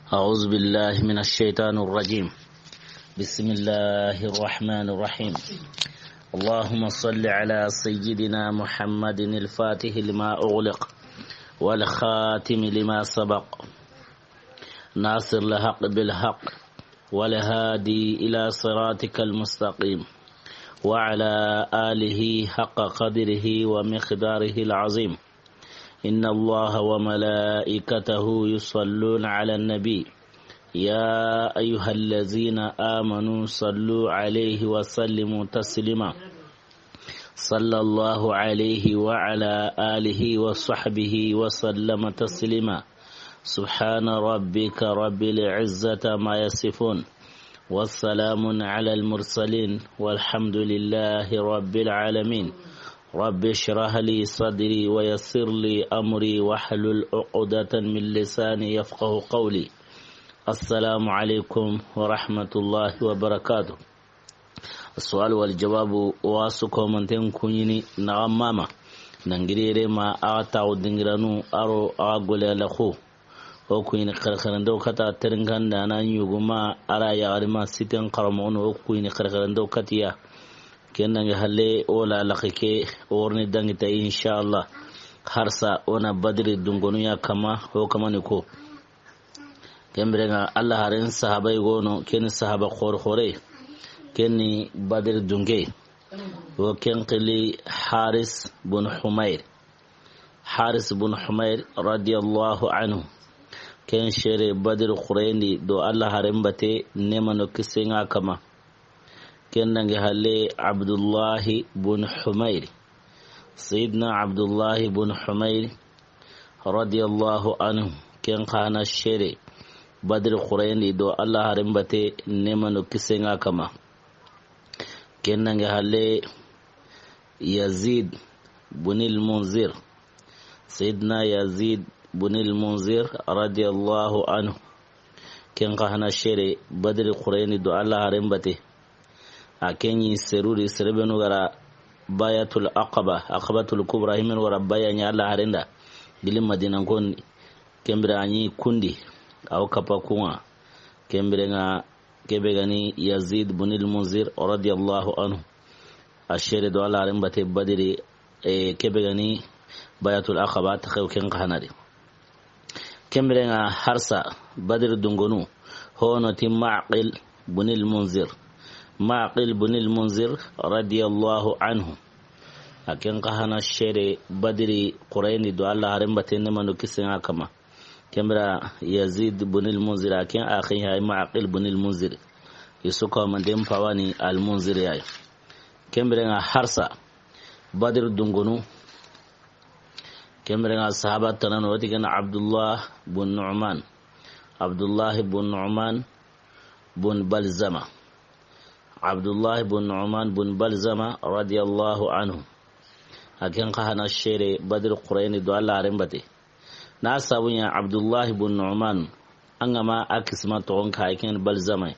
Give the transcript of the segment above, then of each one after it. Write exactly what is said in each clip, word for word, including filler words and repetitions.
أعوذ بالله من الشيطان الرجيم. بسم الله الرحمن الرحيم. اللهم صل على سيدنا محمد الفاتح لما أغلق والخاتم لما سبق ناصر الحق بالحق والهادي إلى صراطك المستقيم وعلى آله حق قدره ومقداره العظيم. إن الله وملائكته يصلون على النبي يا أيها الذين آمنوا صلوا عليه وسلموا تسليما. صلى الله عليه وعلى آله وصحبه وسلم تسليما. سبحان ربك رب العزة ما يصفون. والسلام على المرسلين والحمد لله رب العالمين. رب اشرح لي صدري ويسر لي أمري واحلل عقدة من لساني يفقه قولي. السلام عليكم ورحمة الله وبركاته. Sual wal jawabu, wa su komanten kuɲini naxa mama. Nangirere ma axa taxu dingiranu aro axa gole ala xo. O kuɲini xerexerende o kata terinkanda na ɲuguma ara yaxarima siten xaramoxonu o kuɲini xerexerende o katiya. Ken nange halle o la laxe ke o worni dangita inshallah. Harsa o na badiri dungonu ya kama o kamani ko. Ken birenga Allah haren sahaba igono, ken sahaba xore xore, ken ni Badr dunge. Wo ken xili Haris bun Humayr. Haris bun Humayr radiyallahu anhu. Ken sere Badr xurendi do Allah haren bate nemano kisenga kama. Ken nange halle Abdullahi bun Humayr. Sayyidina Abdullahi bun Humayr radiyallahu anhu, ken xa na sere Badr xurendi do Allah haren bate nemano kisenga kama. Ken nange halle Yazid bunil Munzir. Sayyidina Yazid bunil Munzir radiyallahu anhu, ken xa na sere Badr xurendi do Allah haren bate. A ken ɲi seruri serebenu gara Bayatul Aqaba, Aqabatul Kubra, himenu gara baya ɲa Allah harenda gili Madina kon. Ken bire a ɲi kundi aw kapa kunga. Ken birenga kebe gani Yazid bunil Munzir radiyallahu anhu. A sere do Allah haren bate Badri, e, kebe gani Bayatul Aqaba ta xew ken xa na di. Ken birenga harsa Badr dungonu, hono ti Ma'qil bunil Munzir. Ma'qil bunil Munzir radiyallahu anhu. A ken xa na sere Badri xurendi do Allah haren bate nemano kisenga kama. Ken bire Yazid bunil Munzir, a ken axi hay Ma'qil bunil Munzir. Isuka manden pawani al Munzir yay. Ken birenga harsa Badr dungonu. Ken birenga sahaba tanano wati ken Abdullah bun Nu'man. Abdullah bun Nu'man bun Balzama. Abdullah bun Nu'man bun Balzama radiyallahu anhu. A ken xa na sere Badr xurendi do Allah haren bate. Na sabu ɲa Abdullah bun Nu'man, an ga ma a kisima toxon ka ken Balzama.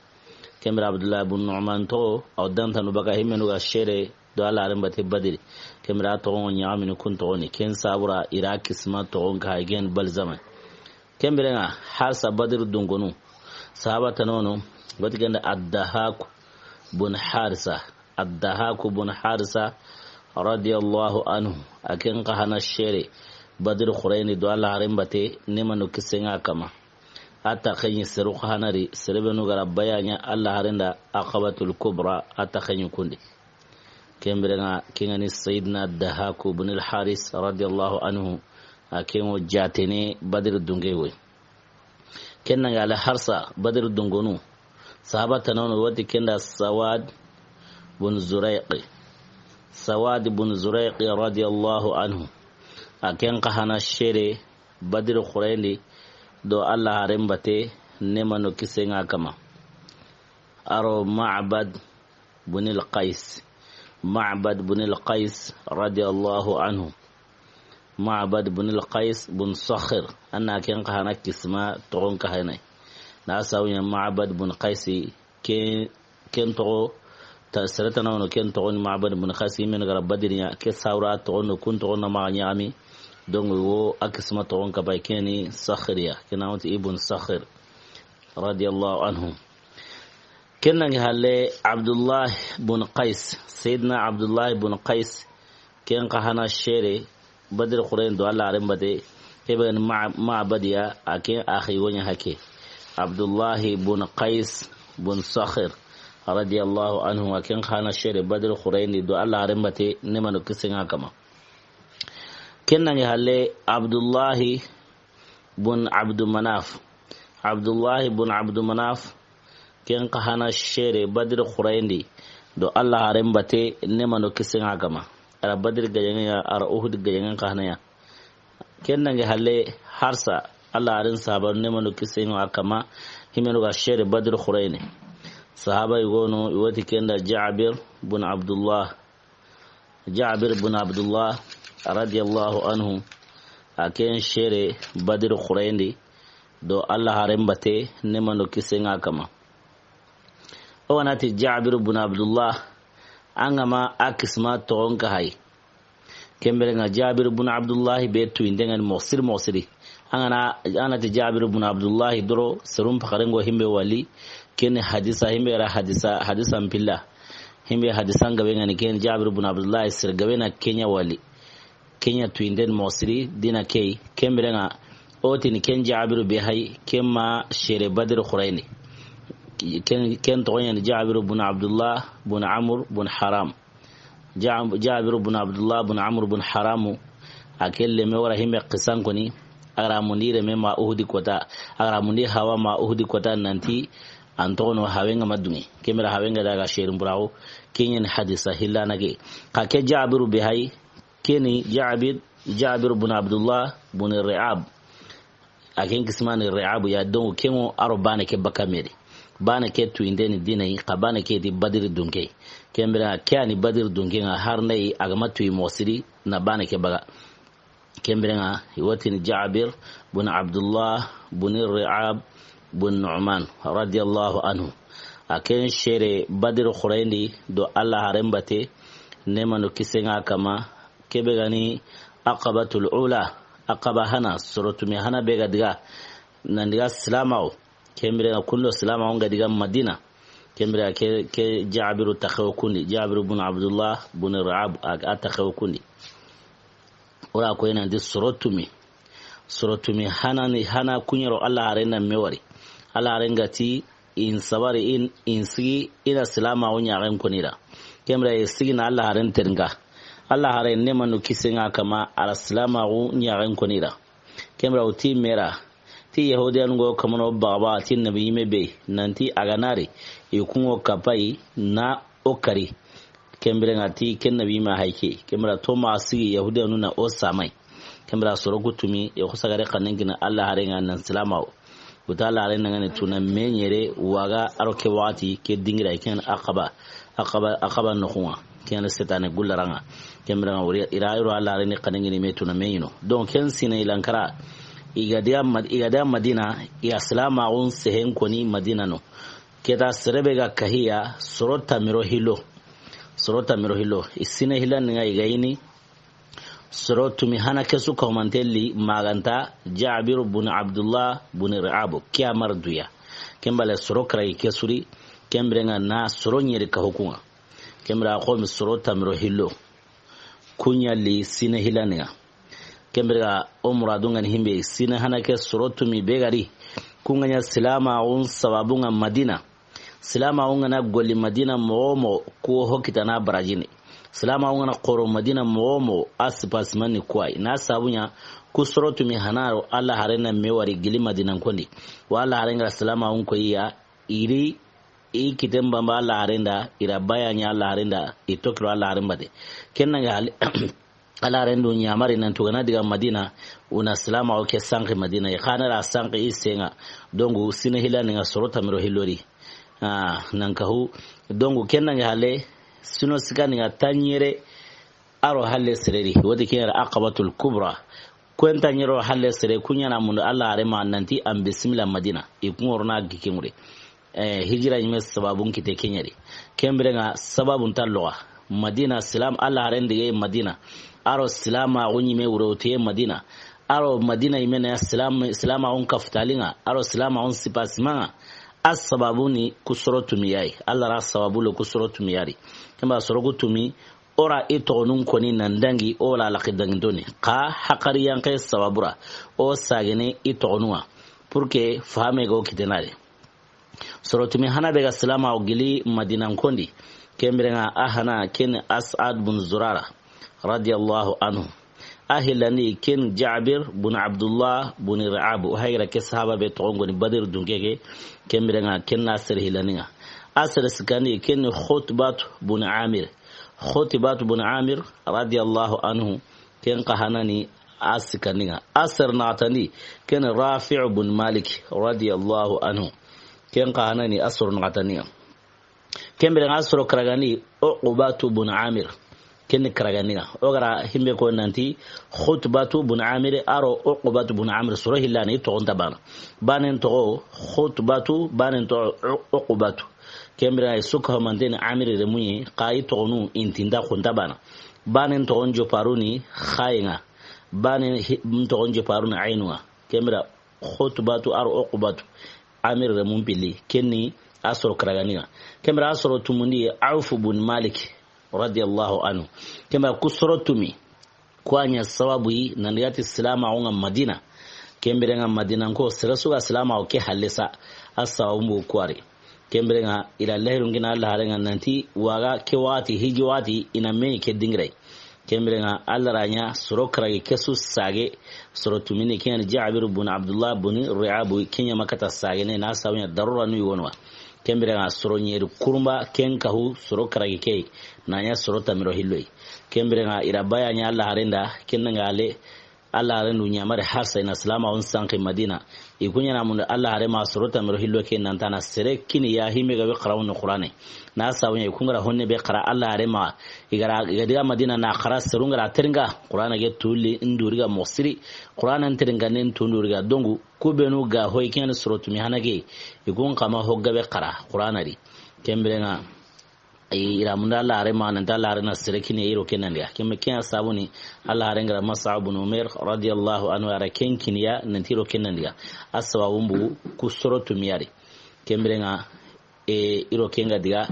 Ken bire Abdullah bun Nu'man toxo, aw dantanu baga himenu ga sere do Allah haren bate Badri. Ken bire a toxon ɲaxamini kun toxoni. Ken sabura ira kisima toxon ka ken Balzama. Ken birenga harsa Badr dungonu. Sahaba tanono, wati ganda Ad-Dahak bun Harisa. Ad-Dahak bun Harisa radiyallahu anhu. A ken xa na sere Badr xurendi do Allah haren bate nemano kisenga kama. A ta xeɲi seru xa na ri serebenu gara baya ɲa Allah harenda Aqabatul Kubra, a ta xeɲi kundi. Ken birenga kengani Sayyidina Dahaku bin al-Haris radiyallahu anhu, a kengo jatene Badr dunge woy. Ken nange ala harsa Badr dungonu. Sahaba tanono wati kenda Sawad bun Zuraiqi. Sawad bun Zuraiqi radiyallahu anhu. A ken xa hana sere Badr xurendi do Allah haren bate nemano kisenga kama. Aro Ma'bad bunil Qais. Ma'bad bunil Qais radiyallahu anhu. Ma'bad bunil Qais bun Sakhir. Anna ken xa hana kisma toxon ka hana. Na sawiya Ma'bad bun Qaisi ken, ken toxo ta seretana wono ken toxo ni Ma'bad bun Qaisi men gara Badriya ke sawra toxo no kun toxo na ma ɲami. Donc wo a kisma toxon ka bay keni Sakhiriya. Kena wonti ibn Sakhir. Radiyallahu anhu. Ken nangi halle Abdullah bun Qais, Sayyidina Abdullah bun Qais, ken xa hana sere Badri xooren do Alla haaren bate, ke be ni Ma-, Ma'badiya, a ken axi wo ɲa hake. Abdullah bun Qais bun Sakhir, radiyallahu anhu, a ken xa hana sere Badri xooren di do Alla haaren bate, neema do kisiye ŋa a kanma. Ken nangi halle Abdullahi bun Abdu Manaf. Abdullahi bun Abdu Manaf, ken xa hana sere Badri xooren di do Alla haaren bate, neema do kisiye ŋa a kanma. A ra Badri gajaŋen ya, a ra Uhudi gajaŋen xa hana ya. Ken nangi halle Harsa, Alla haaren sahaaba, neema do kisiye ŋa a kanma, himenu ga sere Badri xooren di. Sahaaba yogonu, i wa ti ken da Jabir bun Abdullah. Jabir bun Abdullah, radiyallahu anhu, a ken sere Badri xooren di do Alla haaren bate, neema do kisiye ŋa a kanma. O ga na ti Jabir bun Abdullah, an ga ma a kisima toxon ka hayi. Ken biren ŋa Jabir bun Abdullah be tuwinden ŋa ni moxo siri, moxo siri. An ga na, an na ti Jabir bun Abdullah doro, serun paxaren ŋo himbe wali, ken ni hadisa, himbe ra hadisa, hadisa mpilla. Himbe hadisan gabe ŋa ni ken Jabir bun Abdullah, sere gabe na ken ya wali. Ken ya tuwinden moxo siri, dina ke yi. Ken biren ŋa, o ti ni ken Jabiru be hayi, ken ma sere Badri xooren di. Ken, ken toxon ya ni Jabiru bun Abdullah bun Amr bun Haram. Ja-, Jabiru bun Abdullah bun Amr bun Haramu, a ke leme wara himbe xisan koni, a ga ra mundi reme ma Uhudi kota, a ga ra mundi hawa ma Uhudi kota nanti, an toxono hawen ŋa ma duŋe. Ken biren hawen ŋa daga serin buraxu, ken ya ni hadisa hillana ke. Xa ke Jabiru be hayi, ken ni Jabir, Jabir bun Abdullah bun Ri'ab. A ken kisima ni Ri'abu ya, donc ken ŋo a ro baane ke baka me di. Baane ke tuwinden ni dina yi, xa baane ke ti Badri dunke. Ken biren ke ya ni Badri dunke ŋa, hari n da yi a ga ma tuwi moxo siri na baane ke baga. Ken biren ŋa, i wa ti ni Jabir bun Abdullah bun Ri'ab bun Nu'man, radiyallahu anhu. A ken sere Badri xooren di do Alla haaren bate, neema do kisiye ŋa a kanma, ke be ga ni Aqabatul Ula, Aqaba hana, soro tumi hana be ga diga, nan diga silaamaxu. Ken biren ŋa kundo silaamaxu ŋa diga Madina. Ken biren ke, ke Jabiru taxewo kundi, Jabiru bun Abdullah bun Ri'ab, a, a taxewo kundi. O ra ko yi nanti soro tumi. Soro tumi hana ni, hana ku ɲa ro Alla haaren na me wari. Alla haaren ga ti, in sabari, in, in sigi, i na silaamaxu ɲaxen koni i da. Ken biren i sigi na Alla haaren terinka. Alla haaren neema do kisiye ŋa a kanma, a ra silaamaxu ɲaxen koni i da. Ken biren o ti me ra, ti Yahudiyanu ŋo kamano baga ti nabi yinme be, nanti a ga na ri, i ku ŋo kapa yi na o kari. Ken biren ŋa ti ken nabi yinme hayi ke. Ken biren to ma sigi Yahudiyanu na o samay. Ken biren soro ku tumi, i xo sagare xannen kini Alla haaren ŋa nan silaamaxu. Wuta Alla haaren ŋa ni tuna me ɲere waga a ro ke waxati ke dingira ken Aqaba. Aqaba, Aqaba noxu ŋa. Ken setane gullaran ŋa. Ken biren ŋa wori i ra, i ro Alla haaren ni xannen kini me tuna me ɲi no. Donc ken sine i lankara. I ga diga Mad-, i ga diga Madina, i ya silaamaxun sehen koni Madina no. Ke ta sere be ga kahi ya, soro tanmi do hillo. Soro tanmi do hillo. I sine hillan ŋa i ga yi ni, soro tumi hana ke su kahumanten li, ma ga nta Jabiru bun Abdullah bun Ri'abu, ke ya mara duya. Ken bale soro kara i ke su ri, ken biren ŋa na soro ɲeri kahu ku ŋa. Ken biren xo mi soro tanmi do hillo. Ku ɲa li sine hillan ŋa. Ken biren o muradun ŋa ni himbe, sine hana ke soro tumi be ga ri. Ku ŋa ɲa silaamaxun sababun ŋa Madina. Silaamaxu ŋa na golli Madina moxo wo moxo, ku wo ho kitana barajini. Silaamaxu ŋa na xoro Madina moxo wo moxo, a sipasiman ni ku wa yi. Na sabu ɲa, ku soro tumi hana ro Alla haaren na me wari gili Madina n kondi. Wa Alla haaren ga ra silaamaxun ko i ya, i ri, i kiten bamba Alla haaren da, i ra baya ɲa Alla haaren da, i toxo ro Alla haaren bate. Ken ŋa ga hali, Alla haaren du ɲamari nan tugana diga Madina, u na silaamaxu ke sanqi Madina, i xa na ra sanqi i sen ŋa, donc sine hillan ŋa soro tanmi do hillo ri. Ah, nan kahu, donc ken ŋa ga halle, sino sikandi ŋa tanɲere, a ro halle sere ri, woti ken ya ra Aqabatul Kubra. Ku n tanɲere ro halle sere, ku ɲa na mundu Alla haaren ma nanti an bisimila Madina, i ku ŋo ro na gi ke ŋure. Eh, hijira ɲi me sababun kite ken ya ri. Ken biren ŋa sababun ta loxa. Madina silaam, Alla haaren dige Madina. A ro silaamaxu ɲi me wuro te Madina. a ro Madina yinme na ya silaama, silaamaxun kafitali ŋa, a ro silaamaxun sipasimaŋa. A sababu ni ku soro tumi ya yi. Alla ra sababu lo ku soro tumi ya ri. Ken ba soro ku tumi, o ra i toxonun koni nan dangi, o wa laxi danginto ni. Xa haqari yanxe sababu ra, o sagene i toxonu ŋa. Pour que fahame ga o kite na de. Soro tumi hana be ga silaamaxu gili Madina kondi. Ken biren ŋa a hana ken As'ad bun Zurara, radiyallahu anhu. A hillandi ken Jabir bun Abdullah bun Ri'ab. O hayi ra ke sahaba be toxon koni Badri dunke ke. Ken biren ŋa ken na sere hillandi ŋa. A sere sikkandi ken Khutbatu bun Amir. Khutbatu bun Amir, radiyallahu anhu. Ken xa hana ni a sikkandi ŋa. A sere naxatandi ken Rafi'u bun Malik, radiyallahu anhu. Ken xa hana ni a soro naxatandi ŋa. Ken biren ŋa a soro karagandi Uqbatu bun Amir. Ken ni karagandi ŋa. O ga ra himbe ko nanti Khutbatu bun Amir a ro Uqbatu bun Amir soro hillani toxon ta bana. Banen toxo Khutbatu, banen toxo U-, Uqbatu. Ken biren ŋa i su ka ho manten ni Amir remuye, xa i toxonu intinta xunta bana. Banen toxon joparu ni xayi ŋa. Banen hi-, toxon joparu ni ayinu ŋa. Ken biren Khutbatu a ro Uqbatu. Amir remun pilli. Ken ni a soro karagandi ŋa. Ken biren a soro tumundi Awfu bun Malik, radiyallahu anhu. Ken biren ku soro tumi. Ku wa ɲa sababu yi, nan diga ti silaamaxu ŋa Madina. Ken biren ŋa Madina ko, sere su ga silaamaxu ke halle sa, a sababu mbu ku wa ri. Ken biren ŋa i ra lahirun kini Alla haren ŋa nanti, waga ke waxati, hiji waxati, i na me ke dingira yi. Ken biren ŋa Alla ra ɲa soro karagi ke su sage, soro tumini ke ɲa ni Jabir bun Abdullah bun Ri'ab, ke ɲa ma kata sage ne, na sabu ɲa darura nu yogo no wa. Ken biren ŋa soro ɲeri kurumba, ken kahu soro karagi ke, na ɲa soro tanmi do hillo yi. Ken biren ŋa i ra baya ɲa Alla haren da, ken ŋa le, Alla haren du ɲamari harsa i na silaamaxun sanqi Madina. I ku ɲa na mundu Alla haren ma soro tanmi do hillo ke nan ta na sere kini ya himbe ga be xarawun Qur'ane. Na sabu ɲa i ku ŋa ra honne be xara Alla haren ma. I ga ra, i ga diga Madina na xara seru ŋa ra terinka. Qur'ana ke tulli nduriga moxo siri. Qur'ana nterinka nen tu nduriga dongu. Ku benu ga hoy ken soro tumi hana ke. I ku n xa ma ho ga be xara Qur'ana di. Ken biren ŋa i ra mundu Alla haren ma, nan ta Alla haren na sere kini ya i ro ken nan diga. Ken biren ŋa ken ya sabu ni Alla haren ga ra Mus'ab bun Umair, radiyallahu anhu, a ra ken kini ya, nanti i ro ken nan diga. A sababu mbu ku soro tumi ya ri. Ken biren ŋa, e, i ro ken ga diga,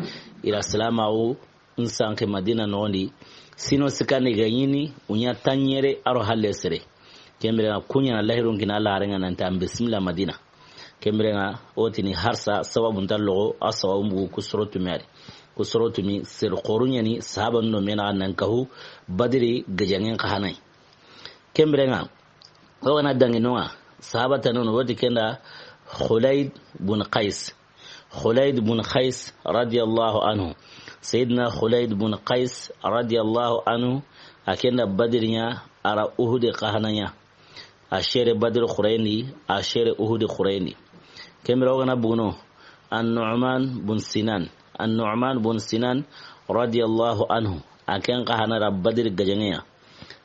i ra silaamaxu n sanqi Madina noxon di. Sino sikkandi ga ɲi ni, u ɲa tanɲere a ro halle sere. Ken biren ŋa ku ɲa na lahirun kini Alla haren ŋa nanti an bisimilla Madina. Ken biren ŋa o ti ni harsa sababu nta loxo, a sababu mbu ku soro tumi ya ri. Ku soro tumi sere xoru ɲa ni, sahaba ndo me na nan kahu Badri gajaŋen xa hana yi. Ken biren ŋa o ga na dangi no ŋa, sahaba tana no, o ti ken da Khulaid bun Qais. Khulaid bun Qais, radiyallahu anhu. Sayyidina Khulaid bun Qais, radiyallahu anhu, a ken da Badri ɲa, a ra Uhudi xa hana ɲa. A sere Badri xurayindi, a sere Uhudi xurayindi. Ken biren o ga na bugu no, An-Nu'man bun Sinan. An-Nu'man bun Sinan, radiyallahu anhu. A ken xa hana ra Badri gajaŋe ya.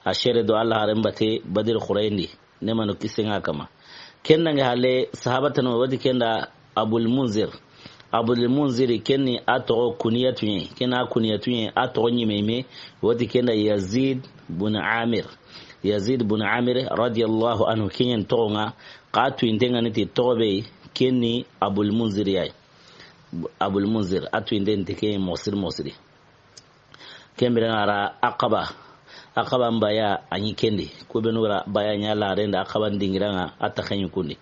A sere do Alla haren bate Badri xurayindi. Ne manu kisen ŋa kama. Ken dangi halle sahaba tana o ti ken da Abul Munzir. Abul Munzir ken ni a toxo kuniyatu ɲa yi. Ken a kuniyatu ɲa yi, a toxo ɲime ɲime, o ti ken da Yazid bun Amir. Yazid bun Amir, radiyallahu anhu, ken ɲa ni toxon ŋa, xa tuyinte ŋa ni ti toxo be yi, ken ni Abul Munzir ya yi. Abul Munzir, a tuyinte ni ti ken moxo siri moxo siri. Ken biren ŋa a ra Aqaba. Aqaba n baya a ɲi ken di. Ku benu ga ra baya ɲa Alla haren da Aqaba n dingira ŋa a taxe ɲi kun di.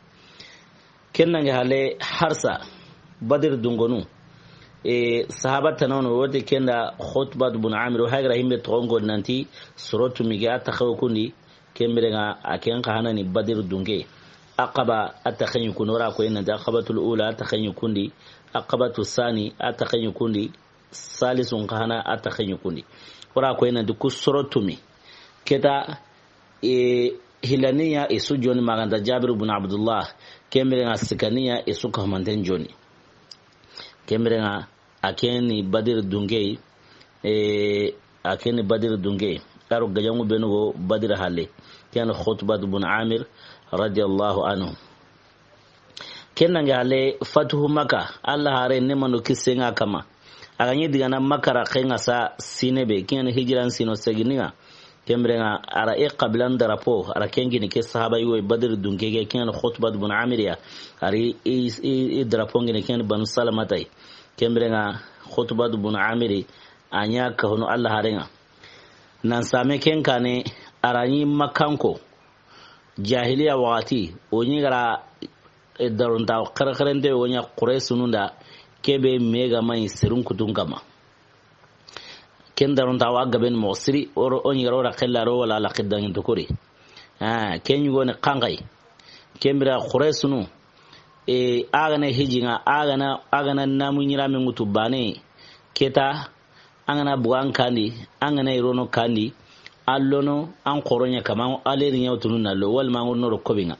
Ken dangi halle harsa Badri dungonu. E, sahaba tana no, o ti ken da Khutbat bun Amir, o hayi ga ra himbe toxon ko nanti soro tumi ke a taxe wo kun di. Ken biren ŋa a ken xa hana ni Badri dunke. Aqaba a taxe ɲi kun di, o ra ko nanti Aqabatul Ula a taxe ɲi kun di. Aqabatu Sani a taxe ɲi kun di. Salisun xa hana a taxe ɲi kun di. O ra ko nanti ku soro tumi. Keta, e, hillandi ɲa i su joni ma ga nta Jabir bun Abdullah. Ken biren ŋa sikkandi ɲa i su ka ho manten joni. Ken biren ŋa a ken ni Badri dunke yi, e, a ken ni Badri dunke yi. A ro gajaŋu benu go Badri halle. Ken Khutbat bun Amir, radiyallahu anhu. Ken dangi halle Fatuhu Makka, Alla haren ne manu kisen ŋa kama. A ga ɲi digana Makka ra ken ŋa sa sine be, ken ni hijiran sino segini ŋa. Ken biren ŋa, a ra i xabilan drapeau, a ra ken kini ke sahaba yugo, Badri dunke ke, ken Xutbat bun Amir ya. A ri i, i, i drapeau kini ken Banu Salamata yi. Ken biren ŋa, Xutbat bun Amiri, a ɲa kahunu Alla haren ŋa. Nan same ken kaane, a ra ɲi Makkanko. Jahiliya waxati, o ɲi ga ra, e, daronta xerexerente o ɲa Quraysinun da, ke be me ga ma ɲi serun kutun kanma. Ken daronta wa gaben moxo siri, o ro, o ɲi ga ra o ra xella ro wala la xiddan to kori. Ah, ken ɲi goni xanxay. Ken bira Quraysinu, e, a ga na hiji ŋa, a ga na, a ga na namu ɲirame ŋutu bane, keta, an ga na buga an kandi, an ga na irono kandi, a lono, an xoro ɲa kama, a leri ɲa wutunu na lo, walma an ŋo noro kobi ŋa.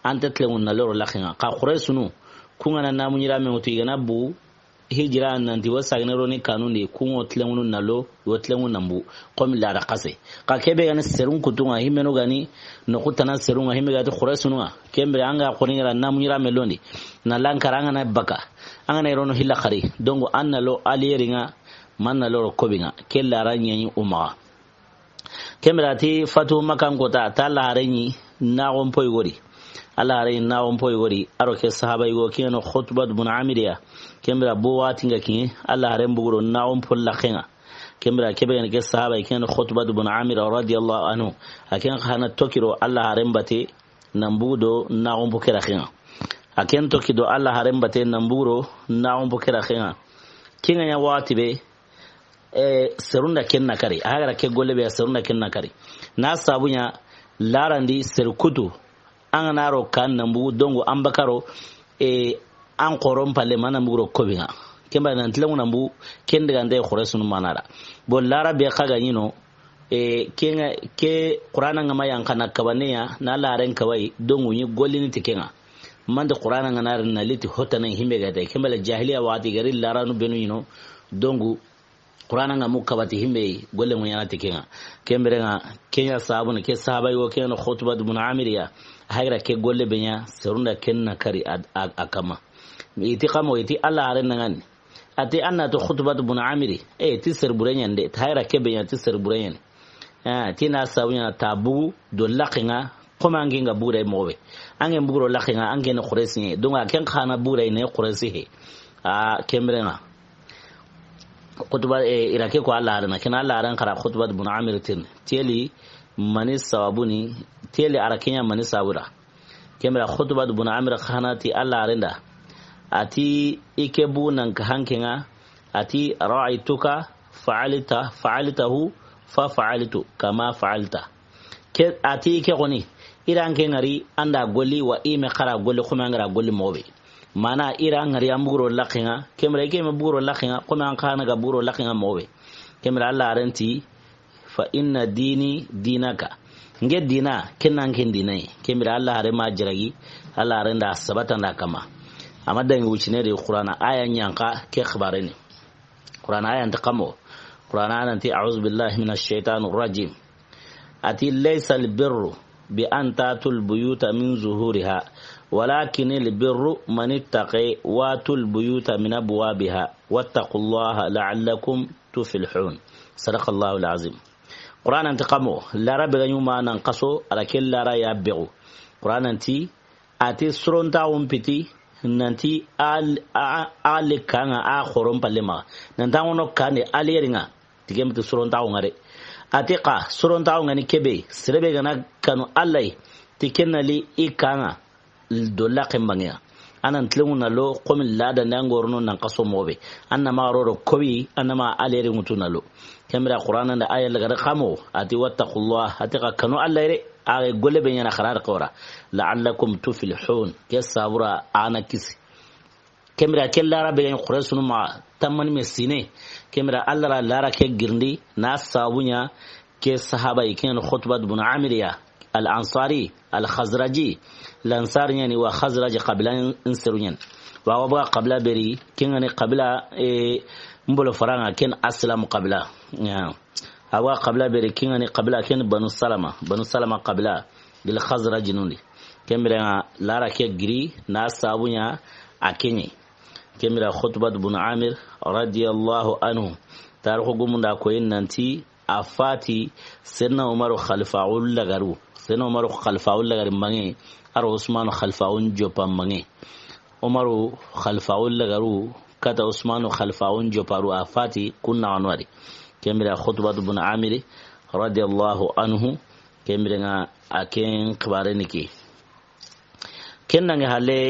An ta tilenŋu na lo ro laxe ŋa. Xa Quraysinu, ku ŋa na namu ɲirame ŋutu i ga na bu, hijira nanti wa sagene roni kanundi, ku ŋo tilenŋunu na lo, wa tilenŋu na bu, komi lada xase. Xa ke be ga ni serun kutu ŋa, himenu ga ni, noxu tana serun ŋa, hime ga ti Quraysinu ŋa. Ken bire an ga xoni ŋa ra namu ɲirame londi. Na lankara an ga na baka. An ga na irono hilla xari. Donc an na lo a leri ŋa, man na lo ro kobi ŋa. Ke la ra ɲa ɲi o maxa. Ken bire a ti Fatu Makkan kota, ta Alla haren ɲi naxon poy gori. Alla haren ɲi naxon poy gori. A ro ke sahaba yugo, ken no Xutbat bun Amir ya. Ken bire bo waxati ŋa kiɲe, Alla haren bugu ro naxon po laxe ŋa. Ken bire ke be ga ni ke sahaba, ken no Xutbat bun Amir radiyallahu anhu. A ken xa na toxi ro Alla haren bate, nan bugu do naxon po ke laxe ŋa. A ken toxi do Alla haren bate, nan bugu ro naxon po ke laxe ŋa. Ken ŋa ɲa waxati be, e, serun da ken na kari. A ga ra ke golle be, serun da ken na kari. Na sabu ɲa, larandi seru kutu. An ga na ro kan nan bugu, donc an bakaro, e, an xoron palle ma nan bugu ro kobi ŋa. Ken ba nan tilenŋu nan bugu, ken daga nde Quraysinu mana ra. Bo larabe xa ga ɲi no, e, ken ŋa, ke Qur'ana ŋa ma yan xa na kabane ya, na laren kawai, donc ɲi gollini ti ken ŋa. Mande Qur'ana ŋa na ri na liti hotana himbe ga te. Ken bale jahiliya waxati ga ri laranu benu ɲi no. Donc Qur'ana ŋa mu kabati himbe, golle mu ɲaana ti ken ŋa. Ken bire ŋa, ken ɲa sabu ni ke sahaba yugo, ken no Xutbat bun Amir ya. Hagira ke golle be ɲa, serun da ken na kari a, a, a kanma. I ti xa mo, i ti Alla haren na ŋa ni. A ti an na to Xutbat bun Amiri, e, ti seru bure ɲa ni de, ta hagira ke be ɲa ti seru bure ɲa ni. Ah, ti na sabu ɲa ta bugu do laxe ŋa, xoma an ke ŋa bugu ro moxo be. An ke bugu ro laxe ŋa, an ke ni Quraysi ɲa. Donc a ken xa na bugu ro ne Quraysi he. Ah, ken bire ŋa. Xutba, e, i ra ke ko Alla haren ŋa, ken Alla haren xa ra Xutbat bun Amir tin. Teli mani sababu ni, teli a ra ke ɲa mani sabu ra. Ken bire Xutbat bun Amir xa na ti Alla haren da. A ti i ke bugu nan ka hanke ŋa, a ti ra'aytuka fa'alta, fa'altahu fa fa'altu kama fa'alta. Ke, a ti ke xoni, i ra an ke ŋari an da golli wa i me xa ra golli, xoma an ga ra golli moxo be. Mana i ra an ŋari an bugu ro laxe ŋa, ken bire i ke me bugu ro laxe ŋa, xoma an xa na ga bugu ro laxe ŋa moxo be. Ken bire Alla haren ti, fa inna dini dinaka. N ke dina, ken na an ke dina yi. Ken bire Alla haren ma jiragi, Alla haren da sabata n da kanma. Amma dangi wucine de Qur'ana aya ɲa xa ke xibare ni. Qur'ana aya nta xa mo. Qur'ana aya nti, a'udhu billahi minash shaitanir rajim. A ti, laysa al-birru bi an ta'tul buyuta min zuhuriha, walakin al-birru man ittaqa wa atul buyuta min abwabiha, wattaqullaha la'allakum tuflihun. Sadaqallahu al-azim. Qur'ana nta xa mo, larabe ga ɲi ma nan xaso, a ra ke lara ya bexu. Qur'ana nti, a ti sorontaxun piti, nanti al-, a-, a-, ali kaŋa a xoron palle maxa. Nanti an ŋono kane ali yeri ŋa, ti ken piti sorontaxu ŋa de. A ti xa sorontaxu ŋa ni kebe, sere be ga na kanu Alla yi, ti ken na li i kaŋa, do laxen banŋe ya. An nan tilenŋu na lo, xomi lada nde an ga ro no nan xaso moxo be. An na ma ro ro kobi, an na ma ali yeri ŋutu na lo. Ken bire Qur'ana nda aya laga de xa mo, a ti wattaqullah, a ti xa kanu Alla yi de. A ga golle be ɲaana xa ra da xora. La'allakum tuflihun. Ke sabu ra a na kisi. Ken bire ke lara be ga ɲi Quraysinu maxa, tamani me sine. Ken bire Alla ra lara ke girindi, na sabu ɲa ke sahaba yi, ken Xutbat bun Amir ya, al-Ansari, al-Khazraji. Lansar ɲa ni wa Khazraj qabila n seru ɲa ni. Wa wa ba qabila beri, ken ŋa ni qabila, e, mbolo faranga, ken Aslam qabila. Ya. Awa qabila beri, ken ŋa ni qabila, ken Banu Salama. Banu Salama qabila, gil Khazraj nundi. Ken bire ŋa lara ke giri, na sabu ɲa a ke ɲi. Ken bire Xutbat bun Amir, radiyallahu anhu. Tarixu gumunda ko yi nanti, a fati Senna Umaru xalifaxu lagaru, Senna Umaru xalifaxu lagari maŋe, a ro Usmanu xalifaxu joppa maŋe. Umaru xalifaxu lagaru kata Usmanu xalifaxu jopparu a fati kun naxanu a di. Ken bire Xutbatu bun Amiri radiyallahu anhu, ken bire ŋa a ken xibaareni ke. Ken naŋi halle,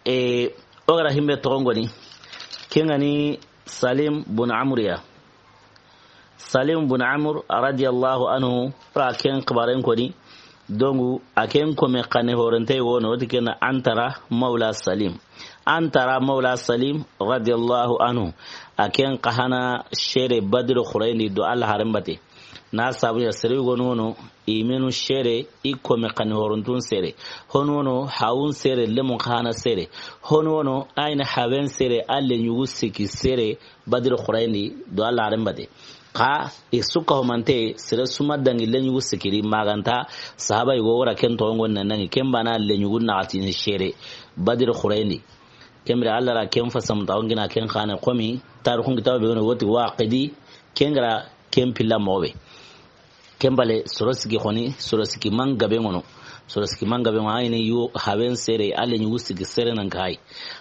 e, o ga ra himbe toxon koni, ken ŋa ni Salim bun Amr ya. Salim bun Amr radiyallahu anhu, ra ken xibaaren koni, dongu, a ken kome xane horente wono, o ti ken na Antara Mawla Salim. Antara Mawla Salim radiyallahu anhu, a ken xa hana sere Badri xurayni do Alla haren bate. Na sabu ya sere gonu wono, i menu sere, i kome xani horontun sere. Honu wono, hawun sere, lemun xa hana sere. Honu wono, ayni hawen sere, alle nyugu siki sere, Badri xurayni do Alla haren bate. Xa, i suka homante, sere suma dangi lenyugu sikiri, maganta, sahaba yugo wara ken toxon ŋa na nangi, ken bana lenyugu naxatini sere, Badri xurayni. Ken bire Alla ra ken fasamu taxu ŋa na ken xane xomi, tarixun kitabu be wono woti Waqidi, ken ga ra ken pilla moxo be. Ken bale soro siki xoni, soro siki man gabe ŋono. Soro siki man gabe ŋono, ayni yu hawen sere, alle nyugu siki sere nan kai.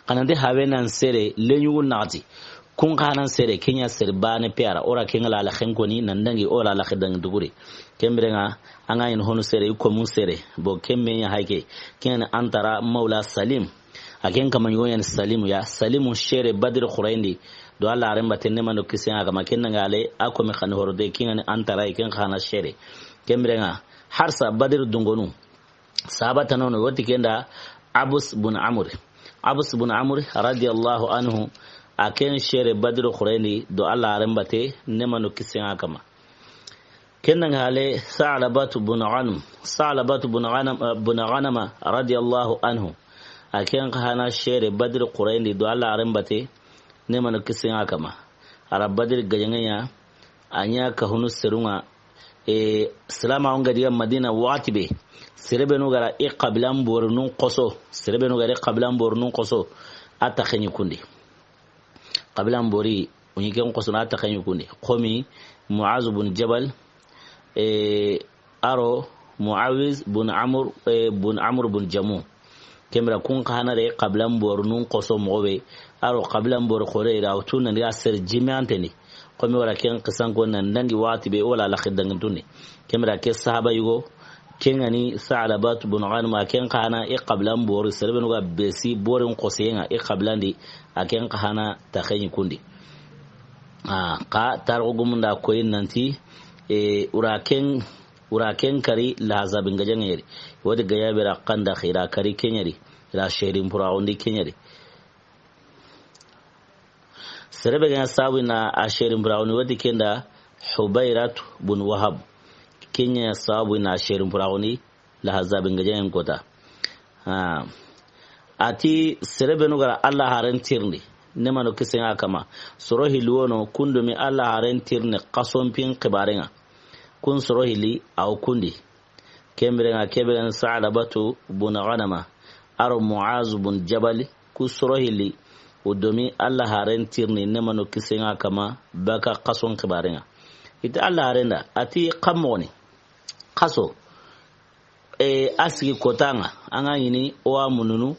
Xanante hawen nan sere, lenyugu naxati. Kun xa nan sere, ken ɲa sere bane piyara, o ra ken ŋa la la xen koni, nan dangi, o la la xen dangi duguri. Ken bire ŋa, an ga ɲi honu sere, i komun sere, bo ken me ɲa hayke, ken ni Antara Mawla Salim. A ken kama ɲugo ɲa ni Salimu ya, Salimu sere Badri xurayni, do Alla haren bate ne mano kisen ŋa kama, ken ŋa ale, a kome xani horode, ken ŋa ni Antara, ken xa hana sere. Ken bire ŋa, harsa Badri dungonu, sahaba tanono, woti ken da Abus bun Amr. Abus bun Amr radiyallahu anhu, a ken sere Badri xurayni do Alla haren bate ne mano kisen ŋa kama. Ken ŋa hale Sa'labatu bun Ghanm, Sa'labatu bun Ghanm, eh, bun Ghanama radiyallahu anhu. A ken xa hana sere Badri xurayni do Alla haren bate ne mano kisen ŋa kama. A ra Badri gajaŋe ɲa, a ɲa ka hunu serun ŋa, e, silama on ga diga Madina waxati be. Sere benu ga ra i xabilan borunun xoso. Sere benu ga ra i xabilan borunun xoso. A ta xeɲi kundi. Xabilan bori, o ɲi ken xoso na a ta xeɲi kundi. Xomi Mu'az bun Jabal, e, a ro Muawiz bun Amr, e, bun Amr bun Jamu. Ken bire kun xa hana re xabilan borunun xoso moxo be. A ro xabilan boru xore ra, o tu nan ga sere jime anteni. Xomi wara ken xisan ko nan dangi waxati be, o la la xen dangi tundi. Ken bire ke sahaba yugo, ken ŋa ni Sa'labat bun Ghanm, a ken xa hana i xabilan boru, sere benu ga besi borin xosen ŋa i xabilan di, a ken xa hana ta xeɲi kundi. A, xa tarixu gumun da koyi nanti, e, o ra ken, o ra ken kari Lahazabin gajaŋe ɲeri. Wodi gajaŋe be ra Xandaq i ra kari ken ɲeri, i ra serin puraxundi ken ɲeri. Sere be ga ɲa sabu na a serin puraxundi, woti ken da Hubayrat bun Wahab. Ken ɲa sabu na a serin puraxundi Lahazabin gajaŋen kota. Ha. A ti sere benu ga ra Alla haren tirindi, ne mano kisen ŋa kama. Soro hilli wono, kun do mi Alla haren tirindi xason pin xibaaren ŋa. Kun soro hilli, a wo kundi. Ken bire ŋa, ke be ga ni Sa'labatu bun Ghanama, a ro Mu'az bun Jabal, ku soro hilli, o do mi Alla haren tirindi, ne mano kisen ŋa kama, baka xason xibaaren ŋa. I ti Alla haren da, a ti xa moxo ni, xaso, e, a sigi kotan ŋa, an ga ɲi ni, o wa mununu,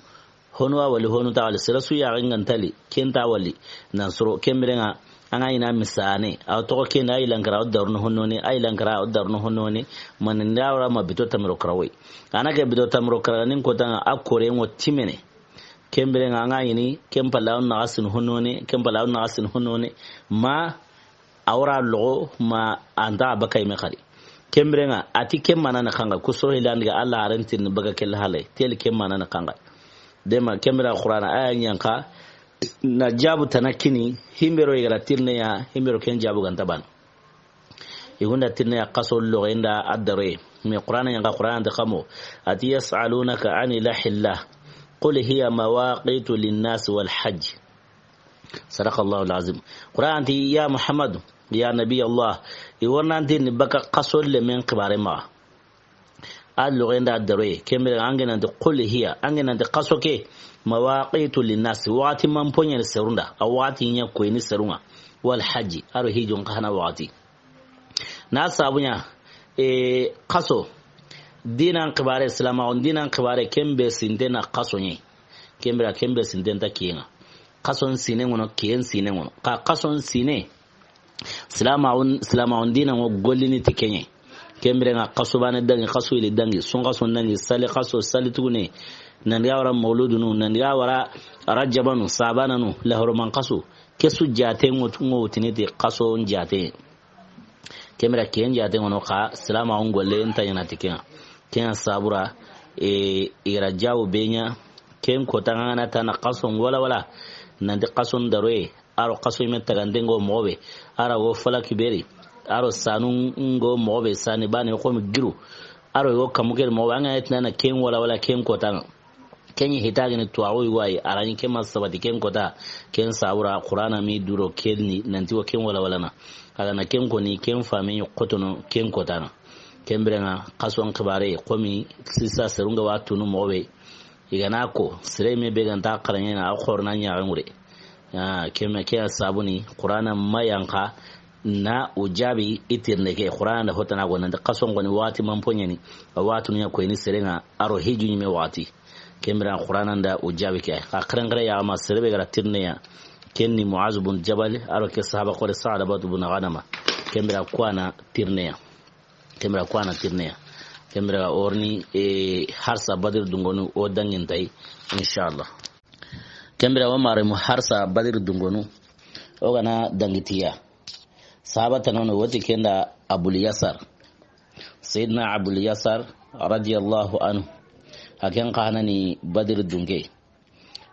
honu wa wali, honu ta wali, sere su ya ga ŋa ntali, ken ta wali, nan soro, ken bire ŋa, an ga ɲi na misane, a wo toxo ken da, a yi lankara, o daruno honone, a yi lankara, o daruno honone, mani nda wara ma bito tamiro karawe. A na ke bito tamiro karaga nin kotan ŋa, a kore ŋo timene. Ken bire ŋa, an ga ɲi ni, ken pala o na gasin honone, ken pala o na gasin honone, ma a wara logo ma anta baka ime xari. Ken bire ŋa, a ti ken mana na xanga, ku soro hilandi ga Alla haren tirindi baga kel hale, teli ken mana na xanga. Dema, ken bire Qur'ana aya ɲa xa, na jabu tana kini, himbero i ga ra tirindi ya, himbero ken jabu ga nta bana. I gunda tirindi ya xaso logo inda a daro ye. Mais Qur'ana ɲa xa, Qur'ana nta xa mo. A ti: "Yas'alunaka anil ahilla. Qul hiya mawaqitu linnasi wal hajj." Sadaqallahu alazim. Qur'an ti, ya Muhammadu, ya Nabi Allah, i wa nan tirindi baka xaso lemen xibaare maxa. A logo inda a daro ye, ken bire an ga na ti qul hiya, an ga na ti xaso ke, mawaqitu linnasi, waxati man poɲe ni serun da, a waxati ɲa koyini serun ŋa, wal hajji, a ro hijjun xa hana waxati. Na sabu ɲa, e, xaso, diinan xibaare, silaamaxun diinan xibaare, ken be sinte na xaso ɲa. Ken bire ken be sinte nta kiyen ŋa. Xason sine ŋono, kiyen sine ŋono. Xa xason sine, silaamaxun, silaamaxun diinan ŋo gollini ti ken ɲa. Ken bire ŋa xaso baane dangi, xaso yili dangi, sun xaso dangi, sali xaso, sali tugune. Nan diga wara mawludunu, nan diga wara rajabanu, sabananu, lahoroman xaso. Ke su jaate ŋo, ŋo wutini ti xaso jaate. Ken bire kiyen jaate ŋono xa, silaamaxun golle nta ɲaana ti ken ŋa. Ken ŋa sabu ra, e, i ga ra jaawu be ɲa, ken kota ŋa na ta na xason wala wala. Nan ti xason daroye, a ro xaso yinme tagande ŋo moxo be, a ro wo falaki beri, a ro sanu ŋo moxo be, sani baane xo mi giru, a ro wo kamu ke moxo be, an ga na ti na na ken wala wala ken kota ŋa. Ken ɲi hita gini tuwaxu yi wa yi, a ra ɲi ken ma sabati ken kota, ken sabu ra Qur'ana mi duro ken ni, nan ti wo ken wala wala na. A ga na ken koni, ken faame ɲi xotono ken kota ŋa. Ken bire ŋa, xason xibaare, xo mi sisa serun ga wa tunu moxo be. I ga na ko, sere me be ga nta xaraɲe na, a xorna ɲaxa ŋure. Ah, ken me, ke ya sabu ni, Qur'ana ma yanqa, na o jaabi i tirinde ke, Qur'ana da hotana go nan ti xason koni waxati man poɲani, a waxatunu ɲa koyini sere ŋa, a ro hiju yinme waxati. Ken bire Qur'ana nda o jaabi ke. Xa xerenxere ya ma sere be ga ra tirinde ya. Ken ni Muaz bun Jabal, a ro ke sahaba xore Sa'labatu bun Ghanama. Ken bire ku wa na tirinde ya. Ken bire ku wa na tirinde ya. Ken bire o ri ni, e, harsa Badri dungonu o dangi nta yi, inshallah. Ken bire o mare mu harsa Badri dungonu. O ga na dangi ti ya. Sahaba tana no woti ken da Abul Yasar. Sayyidina Abul Yasar radiyallahu anhu. A ken xa na ni Badri dunke.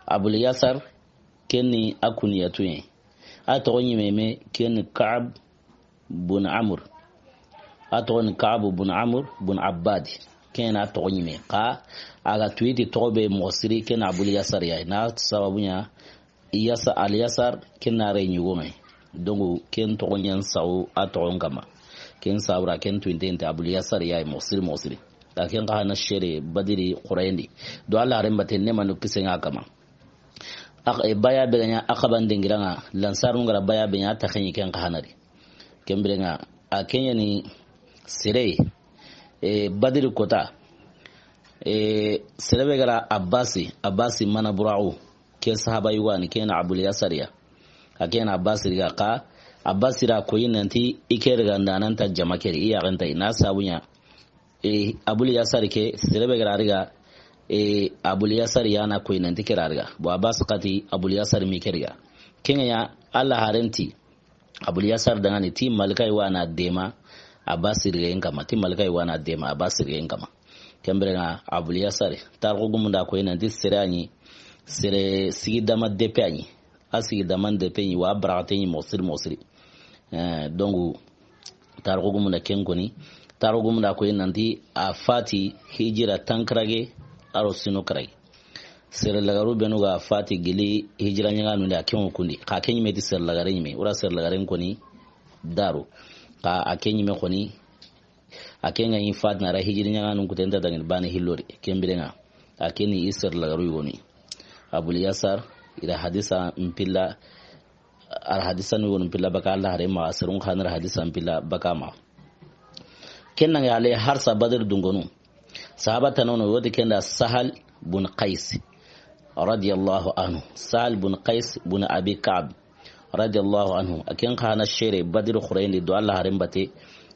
Abul Yasar, ken ni a kuniyatu ye. A toxo yinme me, ken ni Ka'b bun Amr. A toxo ni Ka'b bun Amr bun Abbad. Ken na a toxo yinme. Xa a ga tuyi ti toxo be moxo siri, ken Abul Yasar ya. Na sababu ɲa, Yasa-, Al Yasar, ken na re ɲugo me. Donc, ken toxo ɲa n sawu a toxon kama. Ken sabu ra ken tuyinte nte Abul Yasar ya moxo siri, moxo siri. Ka ken xa na sere Badri xurayindi. Do Alla haren bate ne manu kisen ŋa kama. Ak-, e, baya be ga ɲa Aqaba n dingira ŋa, Lansarun ga ra baya be ɲa ta xenyi ken xa na ri. Ken bire ŋa, a ken ɲa ni sere, e, Badri kota, e, sere be ga ra Abbasi, Abbasi mana buraxu, ke sahaba yugo ni, ken Abul Yasar ya. A ken Abbasi riga xa, Abbasi ra koyi nan ti i ke riga nda nan ta jama ke ri, i ya ga nta i na sabu ɲa. E, Abul Yasar ke, sere be ga ra riga, e, Abul Yasar ya na koyi nan ti ke ra riga. Bo Abbas xa ti Abul Yasar mi ke riga. Ken ŋa ya Alla haren ti, Abul Yasar dangani ti malika yi wa na dema Abbas rigen kama, ti malika yi wa na dema Abbas rigen kama. Ken bire ŋa Abul Yasar, tarixu gumun da koyi nan ti sere a ɲi, sere sigi dama depe a ɲi. A sigi dama depe ɲi, wa baraxate ɲi moxo siri, moxo siri. Eh, donc, tarixu gumun da ken koni, tarixu gumun da koyi nan ti a fati hijira tankarage, a ro sino karage. Sere lagaru benu ga fati gili hijira ɲaŋanu nda ken kundi. Xa ken ɲi me ti sere lagare ɲi me. Wura sere lagare koni daru. Xa a ken ɲi me koni. A ken ga ɲi fati na ra hijira ɲaŋanu kutenta dangin bane hillori. Ken bire ŋa. A ken ni i sere lagaru yogoni. Abul Yasar, i ra hadisa mpilla, ar hadisa ni wonu mpilla baka Alla hare ma, serun xa na ra hadisa mpilla baka ma. Ken na ŋa ale harsa Badr dungonu. Sahaba tana no woti ken da Sahal bun Qais radiyallahu anhu. Sahal bun Qais bun Abi Ka'b radiyallahu anhu. A ken xa na sere Badr xurayindi do Alla haren bate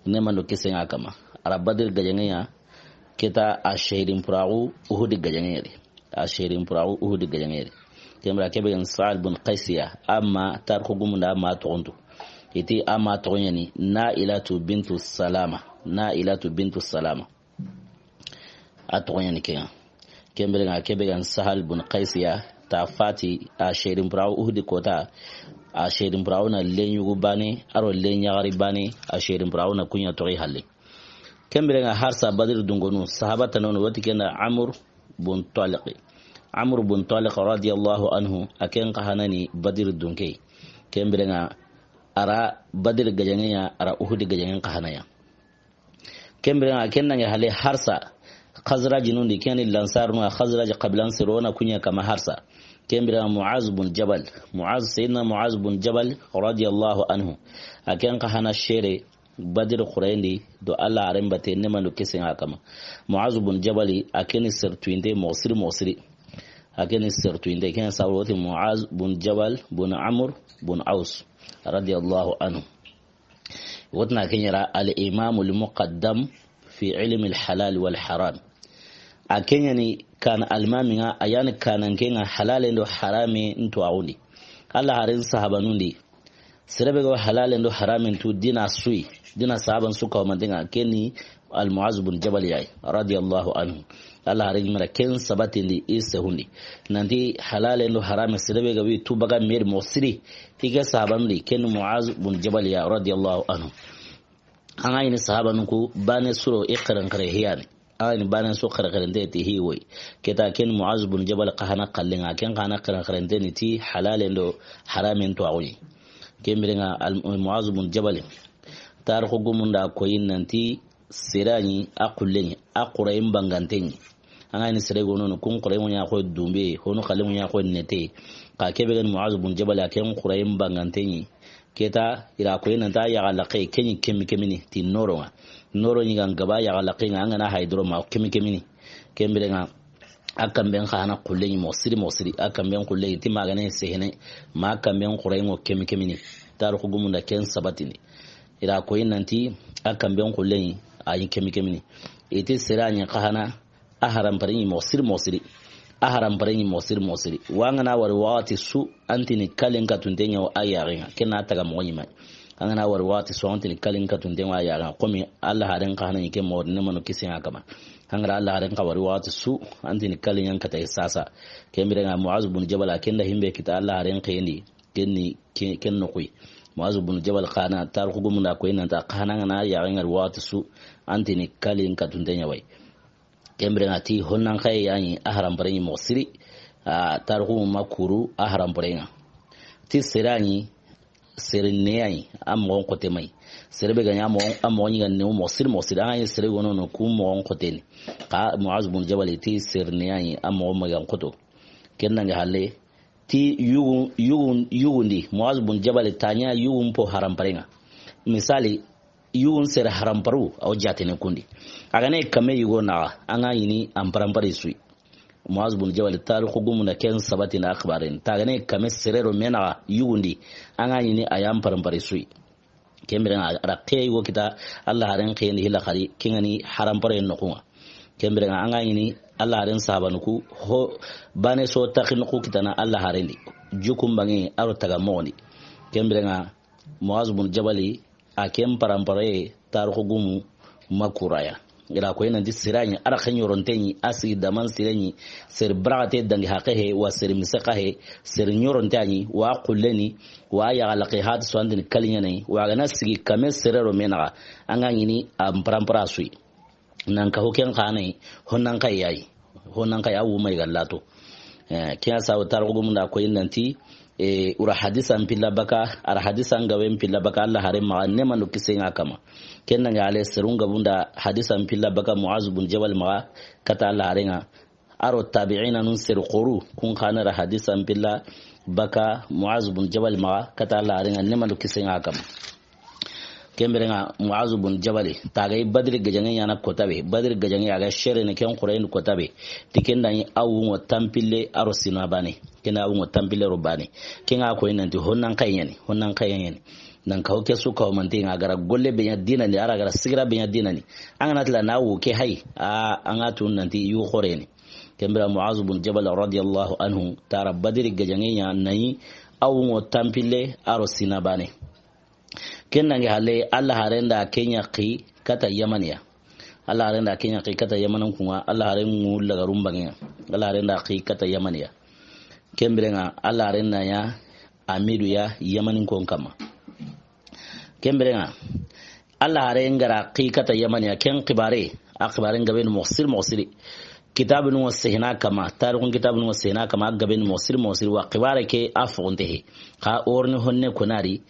ne manu kisen ŋa kama. A ra Badr gajaŋe ya, ke ta a shahidin puraxu Uhudi gajaŋe ya de. A shahidin puraxu Uhudi gajaŋe ya de. Ken bire ke be ga ni Sa'd bun Qais ya, amma tarixu gumun da amma toxon tu. I ti amma toxon ɲa ni Na'ilatu bintu Salama. Na'ilatu bintu Salama. A toxon ɲa ni ken ŋa. Ken bire ŋa ke be ga ni Sahal bun Qais ya, ta fati a shahidin puraxu Uhudi kota, a shahidin puraxu na lenyugu bane, a ro lenyaxari bane, a shahidin puraxu na ku ɲa toxi halle. Ken bire ŋa harsa Badr dungonu, sahaba tana no woti ken da Amr bun Taliq. Amr bun Taliq radiyallahu anhu, a ken xa na ni Badr dunke. Ken bire ŋa a ra Badr gajaŋe ya, a ra Uhudi gajaŋe xa na ya. Ken bire ŋa ken na ŋa hale harsa Khazraj nun di, ken ni Lansar nun, Khazraj qabilan siro na ku ɲa kama harsa. Ken bire ŋa Muaz bun Jabal. Muaz, Sayyidina Muaz bun Jabal radiyallahu anhu. A ken xa na sere Badiri xooren di do Alla haaren batte, neema do kisiye ŋa a kanma. Muaz bun Jabali, a ke ni sertuwinte moxo siri moxo siri. A ke ni sertuwinte, ken sabu woti Muaz bun Jabal bun Amr bun Aus, radiyallahu anhu. Wotna ken yara al imamul muqaddam fi ilmi al halal wal haram. A ke ɲa ni kan almami ŋa, a ya ni kananke ŋa halalen do harame nto a wundi. Alla haaren sahabanun di, sere be ga halalen do haramen tu dina su yi, dina sahaban su ka mantenga, ken ni al Muaz bun Jabal ya yi, radiyallahu anhu. Alla haaren ɲi mera ken sabatindi i sehun di. Nanti halalen do harame sere be ga wi tu baga meri moxo siri, i ke sahabanun di, ken ni Muaz bun Jabal ya, radiyallahu anhu. An ga ɲi ni sahabanun ku baane su ro i xerenxere hiyani. An ga ɲi ni baane su xerenxerente ti hi woyi. Ke ta ken Muaz bun Jabal xa hana xallen ŋa, ken xa hana xerenxerente ni ti halalen do haramen to a wundi. Ken biren ŋa al-, Muaz bun Jabal, tarixu gumun da a koyi nanti sere ɲi a xullen ɲi, a xurayen banganten ɲi. An ga ɲi ni sere gono no, kun xurayen ŋo ɲa xo dumbe, hono xallen ŋo ɲa xo nete. Xa ke be ga ni Muaz bun Jabal, a ken xurayen banganten ɲi. Ke ta, i ra koyi nanti a yaxa laxe ke ɲi kemi kemini ti nooro ŋa. Nooro ɲi ga n gaba yaxa laxe ŋa, an ga na hayi doro ma kemi kemini. Ken biren ŋa, a kanben xa hana xullen ɲi moxo siri moxo siri. A kanben xullen ɲi ti ma ga ne sehene, ma a kanben xurayen ŋo kemi kemini. Tarixu gumun da ken sabatindi. I ra koyi nanti a kanben xullen ɲi a ɲi kemi kemini. I ti sere ɲi xa hana a haranpare ɲi moxo siri moxo siri. A haranpare ɲi moxo siri moxo siri. Wa an ga na wari waxati su, an ti ni kallen katunte ɲa wo a yaxen ŋa. Ken na taga moxo ɲi ma yi. An ga na wari waxati su, an ti ni kallen katunte ɲa wo a yaxen ŋa. Komi Alla haaren xa hana ɲi ke moxo di, neema do kisiye ŋa a kanma. An ga ra Alla haaren xa wari waxati su, an ti ni kallen ɲa n kata yi sasa. Ken biren ŋa Muaz bun Jabal, a ken da himbe kita Alla haaren xeyen di. Ken ni ke-, ken noxu yi. Muaz bun Jabal xa na tarixu gumun da a koyi nanti xa hana an ga na yaxen ŋa ri waxati su, an ti ni kallen katunte ɲa wa yi. Ken biren ŋa ti honnan xaye ya ɲi a haranpare ɲi moxo siri. A, tarixu ma kuru a haranpare ŋa. Ti sere ɲi, sere ne ya ɲi, a moxon xote ma yi. Sere be ga ɲi a moxon, a moxon ɲi ga ne moxo siri moxo siri. An ga ɲi sere gono no, ku moxon xote ni. Xa Muaz bun Jabal ti sere ne ya ɲi, a moxon ma ga n xoto. Ken nange halle, ti yugun, yugun, yugun di, Muaz bun Jabal ta ɲa yugun po haranpare ŋa. Misali, yugun sere haranparu, a wo jaatene kun di. A ga ne kame yugo naxa, an ga ɲi ni a n paranpare su yi. Muaz bun Jabal tarixu gumun da ken sabatindi a xibaaren. Ta ga ne kame sere ro me naxa yugun di, an ga ɲi ni a ya n paranpare su yi. Ken biren ŋa a ra xeye wo kita Alla haaren xeyen di hila xari, ken ga ni haranpare noxu ŋa. Ken biren ŋa an ga ɲi ni Alla haaren sahabanu ku ho baane su taxi noxu kitana Alla haaren di. Jukun bange a ro taga moxo ni. Ken biren ŋa Muaz bun Jabali, a ken paranpare tarixu gumu ma kuru a ya. I ra koyi nanti sere ɲi, a ra xa ɲoronte ɲi, a sigi daman sire ɲi, sere baraxate dangi haqe he, wa sere mise xa he, sere ɲoronte a ɲi, wa xulle ni, wa yaxa laxe hati su an ti ni kallen ɲa na yi, wa a ga na sigi kame sere ro me naxa, an ga ɲi ni a n paranpara su yi. Nan ka ho ken xa na yi, honnan xaye ya yi. Honnan xaye a wu ma yi ga lato. Eh, ken ya sabu tarixu gumun da a koyi nanti, eh, o ra hadisan pilla baka, a ra hadisan gaben pilla baka, Alla haaren maxa, neema do kisiye ŋa a kanma. Ken nange halle, serun gabun da hadisan pilla baka Muaz bun Jabal maxa, kata Alla haaren ŋa. A ro tabi'ina nun sere xoru, kun xa na ra hadisan pilla baka Muaz bun Jabal maxa, kata Alla haaren ŋa, neema do kisiye ŋa a kanma. Ken biren ŋa Muaz bun Jabali, ta ga yi Badiri gajaŋe ɲaana koota be. Badiri gajaŋe a ga sere ne ken xooren di koota be. Ti ken da ɲi a wunŋo tanpille a ro siina baane. Ken da a wunŋo tanpille ro baane. Ken ŋa a koyi nanti honnan xaye ya ni, honnan xaye ya ni. Nan ka ho ke su ka ho mante ŋa, a ga ra golle be ɲa diina ni, a ra ga ra sigira be ɲa diina ni. An ga na tila na wu ke hayi, a, an ga tu nanti yu xoore ni. Ken biren Muaz bun Jabal radiyallahu anhu, ta ra Badiri gajaŋe ɲa na yi a wunŋo tanpille a ro siina baane. Ken nange halle, Alla haaren da ken ɲa xi kata Yamaniya. Alla haaren da ken ɲa xi kata Yamanin kun ŋa, Alla haaren ŋu lagarun bange ŋa. Alla haaren da xi kata Yamaniya. Ken biren ŋa, Alla haaren na ɲa amiiru ya Yamanin kon kanma. Ken biren ŋa, Alla haaren ga ra xi kata Yamaniya, ken xibaare, a xibaaren gaben moxo siri moxo siri. Kitaabun ŋo sehena kanma, taarixun kitaabun ŋo sehena kanma, a gaben moxo siri moxo siri, wa xibaare ke a foxonte he. Xa o ri ni honne konari,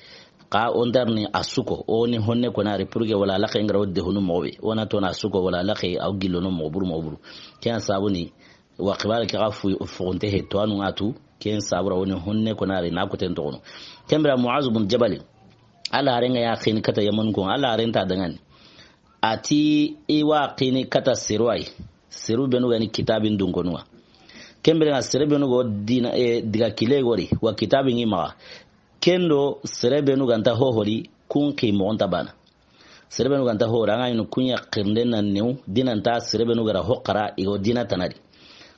xa o nta ri ni a su ko, o ri ni honne konari, pour que wala laxe n ga ra o dehunu moxo be, o na to na a su ko wala laxe a o gillono moxo buru moxo buru. Ken sabu ni, wa xibaare ke xa fu-, foxonte he, to anu ŋa tu, ken sabu ra o ni honne konari na kuten toxono. Ken biren Muaz bun Jabali, Alla haaren ŋa ya xini kata Yamanu ko, Alla haaren ta dangani. A ti i wa xini kata seru yi. Seru benu ga ni kitaabin dunkonu ŋa. Ken biren ŋa sere benu go diina, eh, diga kille go ri, wa kitaabin ŋa i maxa. Ken do sere benu ga nta hohori, kun xi moxo nta baana. Sere benu ga nta hohori, an ga ɲi kun ya xirinde na new, diina nta sere benu ga ra hoxara, i go diina tana di.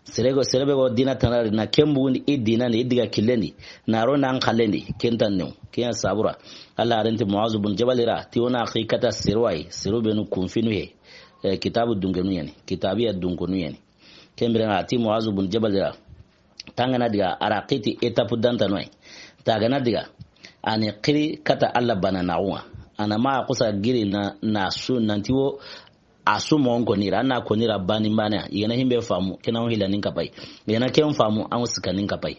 Sere go, sere be go diina tana di, na ken bugundi i diinan di, i diga killen di, na ro na an xallen di, ken ta new, ken ya sabura. Alla haaren ti Muazu bun Jabali ra, ti o na xi kata seru yi, seru benu kun finu he, eh, kitaabu dunkonu ya ni, kitaabiya dunkonu ya ni. Ken biren ŋa a ti Muazu bun Jabali ra, ti an ga na diga, a ra xiti étape dantano yi. Ti a ga na diga, a ni xiri kata Alla baananaaxu ŋa. A na ma xusa giri na, na su, nanti wo, a su moxon koni ra, a na koni ra baane baane ya. I ga na himbe faamu, ken na wo hilanin kapa yi. I ga na ken faamu, an wo sikanin kapa yi.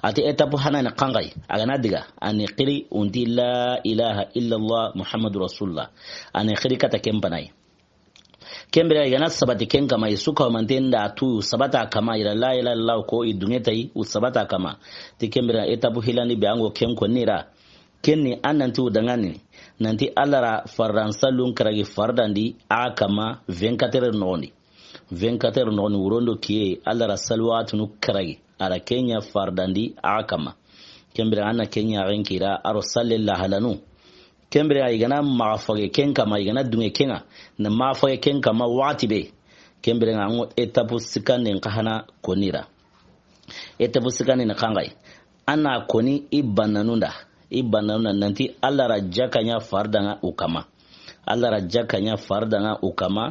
A ti étape hana ni xanxa yi, a ga na diga, a ni xiri o nti la ilaha illallah Muhammadu Rasulullah. A ni xiri kata ken baana yi. Ken biren i ga na sabati ken kanma, i su ka mante nda tu sabata kanma, i ra la ilaha illallah ko i duŋe ta yi, u sabata kanma. Ti ken biren étape hilandi be an go ken koni ra. Ken ni an nanti u dangani, nanti Alla ra fardan sallun karagi fardandi a kanma vingt-quatre heures noxon di. Vingt-quatre heures noxon di, wuron do kiye, Alla ra salwatunu karagi, a ra ken ya fardandi a kanma. Ken biren an na ken ya ren kira, a ro salle lahalanu. Ken biren ŋa i ga na maxa fage ken kanma, i ga na duŋe ken ŋa, na maxa fage ken kanma waxati be. Ken biren ŋa an go étape sikandi n xa hana koni ra. Étape sikandi ni xanxa yi. An na koni i baananun da. I baananun da nanti Alla ra jakka ɲa fardan ŋa u kanma. Alla ra jakka ɲa fardan ŋa u kanma,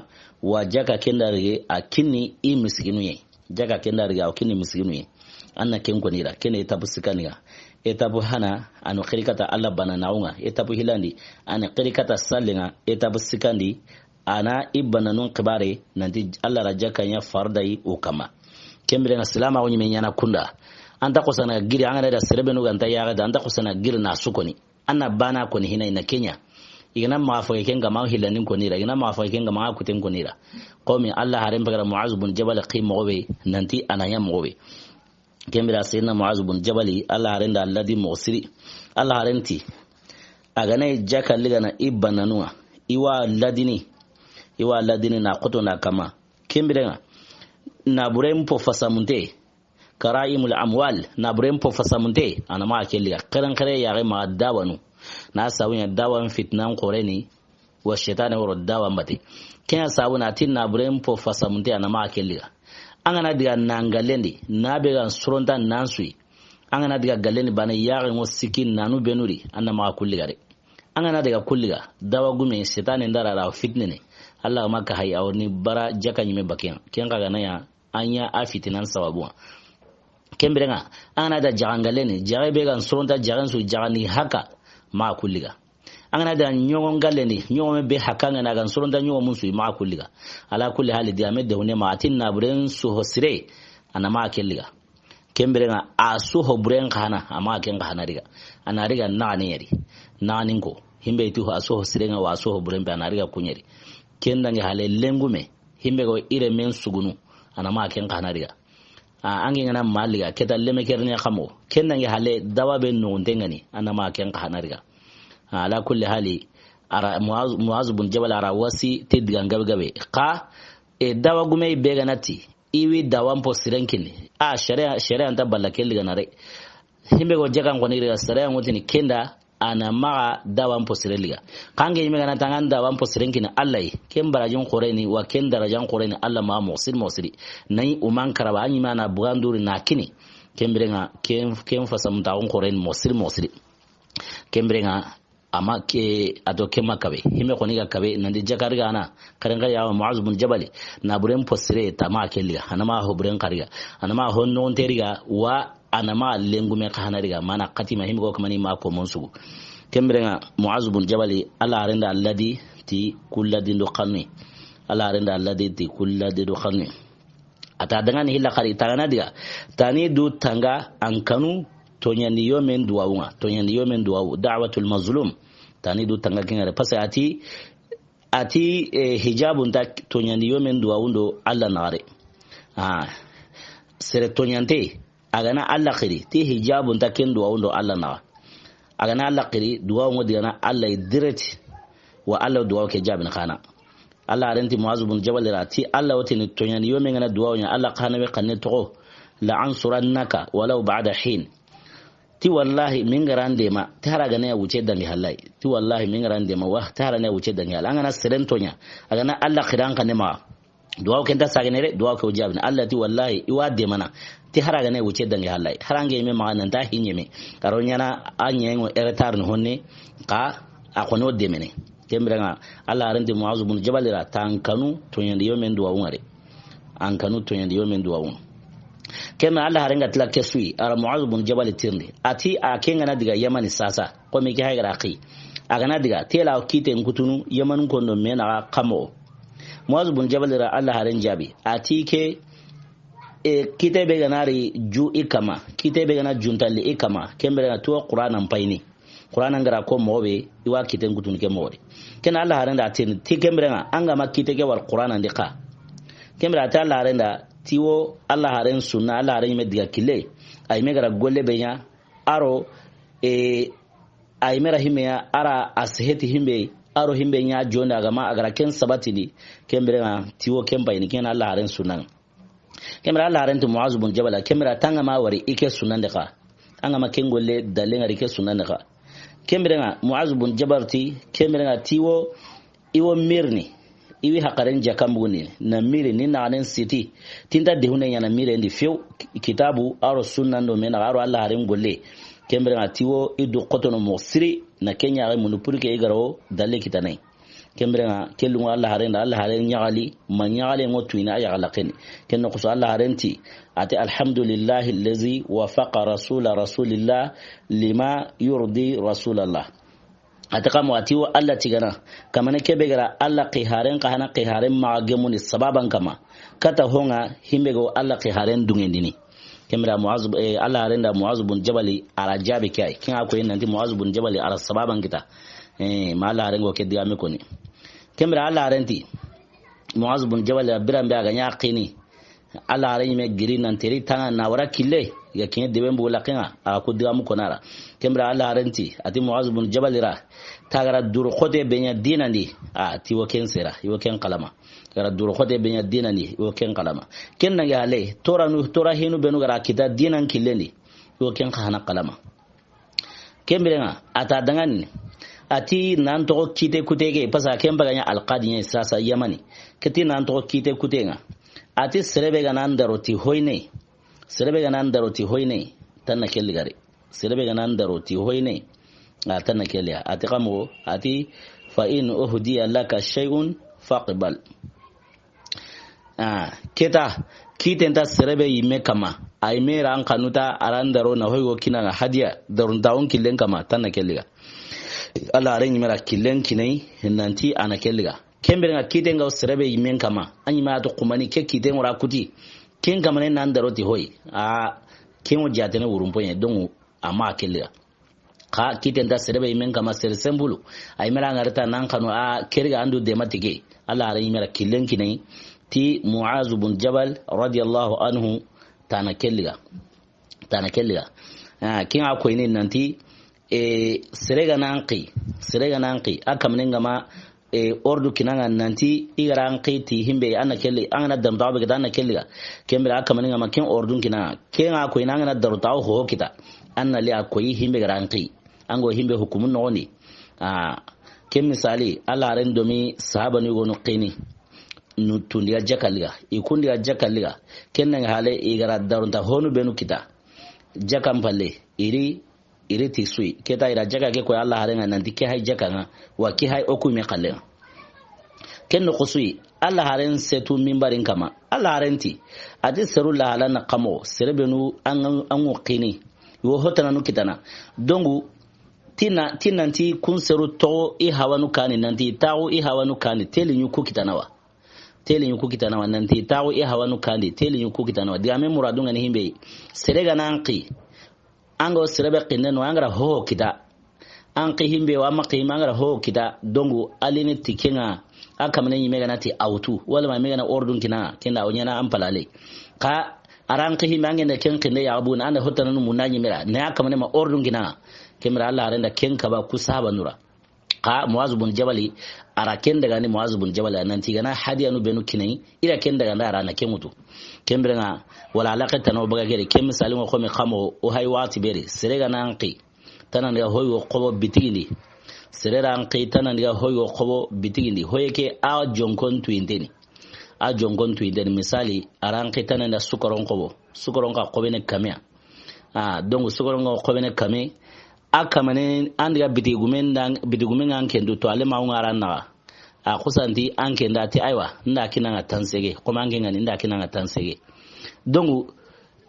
wa jakka ken da rige a kini i miskinu ye. Jakka ken da rige a kini miskinu ye. An na ken koni ra, ken étape sikandi ŋa. Étape hana, a ni xiri kata Alla baananaaxu ŋa. Étape hilandi, a ni xiri kata sallen ŋa. Étape sikandi, a na i baananun xibaare, nanti Alla ra jakka ɲa farda yi o kanma. Ken biren ŋa silaamaaxu ɲi me ɲaana kunda. An ta xosana giri, an ga na da sere benu ga nta yaxe da, an ta xosana giri na su koni. An na baana koni hina i na ken ya. I ga na maxa fage ken kanma, an hilanin koni ra. I ga na maxa fage ken kanma, an kuten koni ra. Xo mi Alla haaren pagara Muazu bun Jabali xi moxo be, nanti a na ɲa moxo be. Ken biren Seydina Muazu bun Jabali, Alla haaren da a ladi moxo siri. Alla haaren ti, a ga na jakka ligana i baananu ŋa, i wa ladini, i wa ladini na xoto na kanma. Ken biren ŋa, na buren po fasamunte, karaimul amwal, na buren po fasamunte, a na maxa ke liga. Xeren xere yaxe maxa dawanu. Na sabu ɲa dawan fitinan xoreni, wa seytaane woro dawan bate. Ken ya sabu na ti na buren po fasamunte, a na maxa ke liga. An ga na diga nan gallen di, na be ga n soronta nan su yi. An ga na diga gallen di baane yaxe ŋo siki nanu benu ri, an na maxa ku liga de. An ga na diga ku liga, dawa gume seytaane nda ra ra fitinene. Alla ma ka hay a wo ni bara jakka ɲi me baken. Ken xa ga na ya, an ɲa a fitinan sababu ŋa. Ken biren ŋa, an ga na da jaxan gallen di, jaxe be ga n soronta jaxen su jaxan ni haka, maxa ku liga. An ga na da ɲogon gallen di, ɲogo me be haka ŋa na ga n soronta ɲogo mun su, maxa ku liga. Ala kulli hali, di a me de hune ma a ti na buren su ho sire, a na maxa ke liga. Ken biren ŋa, a su ho buren xa hana, a maxa ken xa hana riga. A na riga naxani ɲeri. Naxanin ko, himbe ti ho a su ho sire ŋa wa a su ho buren be, a na riga ku ɲeri. Ken dangi hale lengume, himbe go i renmen sugunu, a na maxa ken xa hana riga. A, an ga na ma liga, ke ta leme kerni xa mo. Ken dangi hale dawa be noxunte ŋa ni, a na maxa ken xa hana riga. A, ala kulli hali, a ra Muaz, Muaz bun Jabal a ra wasi te digan gabe gabe. Xa, e, dawa gume be ga na ti, i wi dawan po siren kini. A, sharia, sharia nta balla ke liga na re. Himbe go jagan koni riga, sharia ŋo tini ken da, a na maxa dawan po sire liga. Xa an ke ɲi me ga na ti an ga dawan po siren kini Alla yi, ken barajin xoreni, wa ken darajan xoreni Alla maxa moxo siri moxo siri. Na ɲi o man karaba, a ɲi me a na buganduri na kini. Ken biren ŋa, ken, ken fasamuntaxun xoreni moxo siri moxo siri. Ken biren ŋa, a ma ke, a do ke ma kabe. Himbe xoni ga kabe, nan ti jakari ga na. Xeren xari ya wa Muaz bun Jabali. Na buren po sire ta maxa ke liga. A na maxa ho buren xa riga. A na maxa ho noxunte riga. Wa a na maxa lengume xa hana riga. Mana xatima himbe go kamani ma ko monsugu. Ken biren ŋa Muaz bun Jabali, Alla haaren da a ladi ti ku ladindo xannu. Alla haaren da a ladi ti ku ladindo xannu. A ta dangani hilla xari, ta ga na diga. Tani du tanga an kanu, toɲandi yomen duwawu ŋa. Toɲandi yomen duwawu, da'watul mazlum. Tani du tanga ken ŋa re. Parce que a ti, a ti, eh, hijabun ta toɲandi yomen duwawun do Alla naxa re. Ah, sere toɲante, a ga na Alla xiri, ti hijabun ta ken duwawun do Alla naxa. A ga na Alla xiri, duwawu ŋo digana Alla yi direct, wa Alla duwawu ke jaabini xa na. Alla haaren ti Muazu bun Jabal ra, ti Alla wo tini toɲandi yome ŋa na duwawu ɲa, Alla xa na we xanne toxo, "La ansurannaka walaw ba'da hin." Ti wallahi, min ga ra an deema, ti hari a ga na ya wuce dangi halayi. Ti wallahi, min ga ra an deema, wa, ti hari a na ya wuce dangi halayi. An ga na seren toɲa, a ga na Alla xiri an xanne maxa. Duwawu ke nta saagene de, duwawu ke wo jaabini. Alla ti wallahi, i wa deemana. Ti hari a ga na ya wuce dangi halayi. Hari an ga yime maxa nan ta hiɲeme. A ro ɲaana a ɲeŋo retard ni honne, xa a xo no deemene. Ken biren ŋa, Alla haaren ti Muazu bun Jabal ra, ta an kanu toɲandi yomen duwawu ŋa de. An kanu toɲandi yomen duwawu. Ken biren Alla haaren ga tila ke su yi, a ra Muazu bun Jabal tirindi. A ti a ke ŋa na diga Yamani sasa, xo mi ke hay ga ra xi. A ga na diga, tela kiiten kutunu, Yamani kondo me na xa mo. Muazu bun Jabal ra Alla haaren jaabi. A ti ke, e, kiite be ga na ri ju i kama, kiite be ga na juntalli i kama, ken biren ŋa tuwa Qur'aana n payini. Qur'aana n ga ra ko moxo be, i wa kiiten kutunu ke moxo de. Ken Alla haaren da a tini, ti ken biren ŋa, an ga ma kiite ke wari Qur'aana ndi xa. Ken biren a ti Alla haaren da, ti wo Alla haaren sunna, Alla haaren yime diga kille. A yime ga ra golle be ɲa, a ro, e, a yime ra himbe ya, a ra a seheti himbe, a ro himbe ɲa jonda a ga ma, a ga ra ken sabatindi, ken biren ŋa, ti wo ken payini, ken Alla haaren sunna. Ken biren Alla haaren ti Muazu bun Jabal, ken biren ta an ga ma wari i ke sunnandi xa. An ga ma ken golle dalle ŋa ri ke sunnandi xa. Ken biren ŋa Muazu bun Jabal ti, ken biren ŋa ti wo, i wo mirini, i wi haxaren jakan bugundi, na miri ni naxanen siti, ti nta dehune ɲaana mirendi few, kitabu, a ro sunna ndo me na, a ro Alla haaren golle. Ken biren ŋa ti wo, i du xotono moxo siri, na ken ɲaxe mundu pour que i ga ro dalle kitana yi. Ken biren ŋa, ke lunŋo Alla haaren da, Alla haaren ɲaxali, ma ɲaxale ŋo tuyini a yaxa laxeni. Ken noxo su Alla haaren ti, a ti, "Alhamdulillahi allazi wafaqa rasula rasulillah lima yurdi rasulallah." A ti xa mo, a ti wo Alla tigana, kamane ke be ga ra Alla xihaaren xa hana xihaaren maxa gemuni sababan kama. Kata ho ŋa himbe go Alla xihaaren dungendini. Ken biren Muazu, eh, Alla haaren da Muazu bun Jabali a ra jaabi ke yi. Ken ŋa ko yi nanti Muazu bun Jabali a ra sababan kita. Eh, ma Alla haaren go ke digaame koni. Ken biren Alla haaren ti, Muazu bun Jabali a biran be a ga ɲa xini. Alla haaren yime giri nan teri tanga na wara kille. Ya ken debe mbu la ken ŋa, a ku digaamu kona ra. Ken biren Alla haaren ti, a ti Muazu bun Jabali ra, ta ga ra duru xote be ɲa diinan di. A ti wo ken sera, i wo ken kalama. Gara duro xote be ɲa diinan di, i wo ken kalama. Ken nange hale, tora nu, tora hinu benu gara kita diinan killen di, i wo ken xa hana kalama. Ken biren ŋa, a ta dangani, a ti nan toxo kiite kute ke, parce que ken baga ɲa alqadi ɲa sasa Yamani. Ke ti nan toxo kiite kute ŋa. A ti sere be ga na an daro ti hoyne. Sere be ga na an daro ti hoyne, tanna kelli gari. Sere be ga na an daro ti hoyne, a tanna kelli ya. A ti xa mo, a ti, "Fa in uhdiya laka shay'un faqbal." Ah, ke ta, kiiten ta sere be yimme kama. A yimme ra an xanu ta, a ra an daro na hoy go kina ŋa hadiya, darun ta on killen kama, tanna kelli ga. Alla haaren yime ra killen kinai, nanti a na kelli ga. Ken biren ŋa kiiten ga sere be yimme kama. An yime a to kumani ke kiiten ŋo ra kuti. Ken kama ne nan daro ti hoy. A, ken ŋo jaatene wurun poɲe, donc a ma kelli ga. Xa kiiten ta sere be yimme kama sere sembulu. A yime ra ŋa ri ta nan xanu a keri ga andu dema tige. Alla haaren yime ra killen kinai. Ti Muazu bun Jabal radiyallahu anhu tana kelli ga. Tana kelli ga. Ah, ken ŋa ko yi ni nanti, eh, sere ga na an xi, sere ga na an xi, a kamane ŋa ma, eh, ordu kina ŋa nanti, i gara an xi ti himbe, an na kelli, an ga na daru ta be kita, an na kelli ga. Ken biren a kamane ŋa ma ken ordu kina ŋa, ken ŋa ko yi na an ga na daru ta ho kita. An na li a ko yi himbe gara an xi. An go himbe hukumu noxon di. Ah, ken misali, Alla haaren do mi sahaba ni go no xini. Nu tundiga jaka liga. I kundiga jaka liga. Ken nange hale, i gara darun ta honu benu kita. Jaka n palle, iri, iri ti suyi. Ke ta ira jaka ke ko Alla haaren ŋa nanti ke hay jaka ŋa, wa ke hay o ku me xalle ŋa. Ken noxo su yi, Alla haaren setu minbarin kama. Alla haaren ti, a ti seru la hala na xa mo, sere benu an, an ŋo xini. I wo hotana nu kitana. Dongu, ti na, ti nanti kun seru toxo i hawanu kani, nanti taxu i hawanu kani, teli ɲu ku kitana wa. Teli ɲu ku kitana wa, nanti taxu i hawanu kandi, teli ɲu ku kitana wa. Digaame muradu ŋa ni himbe. Sere ga na an xi. An go sere be xinne no, an gara ho kita. An xi himbe wa, an ma xi himbe, an gara ho kita. Dongu, a li ni ti ken ŋa, a kamane ɲime ga na ti awtu. Wala ma me ga na ordun kina, ken da o ɲaana an palale. Xa, A ra n xi himbe, an ke nda ken xinde ya bu na, an da hotananu munda ɲimera, ne a kamane ma ordun kinaŋa. Ken bire Alla haren da ken kaba ku sahabanun ra. Xa Muazu bun Jabali, a ra ken daga ni Muazu bun Jabali, a nan ti i ga na hadiyanu benu kini a yi, i ra ken daga nda a ra na ken wutu. Ken bire ŋa, wala alaxe tano baga gere, ken misali ŋo xo mi xamo, o hay waxati bere, sere ga na n xi, tanandi ga hoyo xobo bitigindi. Sere ra n xi, tanandi ga hoyo xobo bitigindi. Hoye ke a jonkon tuyinteni. A jonkon tuyinteni. Misali, a ra n xi tanandi ga sukaron xobo. Sukaron xa xobene kamiya. A, donc sukaron xa xobene kame. A kamane, an diga bitigumen dan, bitigumen ŋa n kendu to, ale ma ŋa ra naxa. A xusanti an kenda ti, aywa, n da kinaŋa tansege. Xoma an ke ŋa ni, n da kinaŋa tansege. Donc,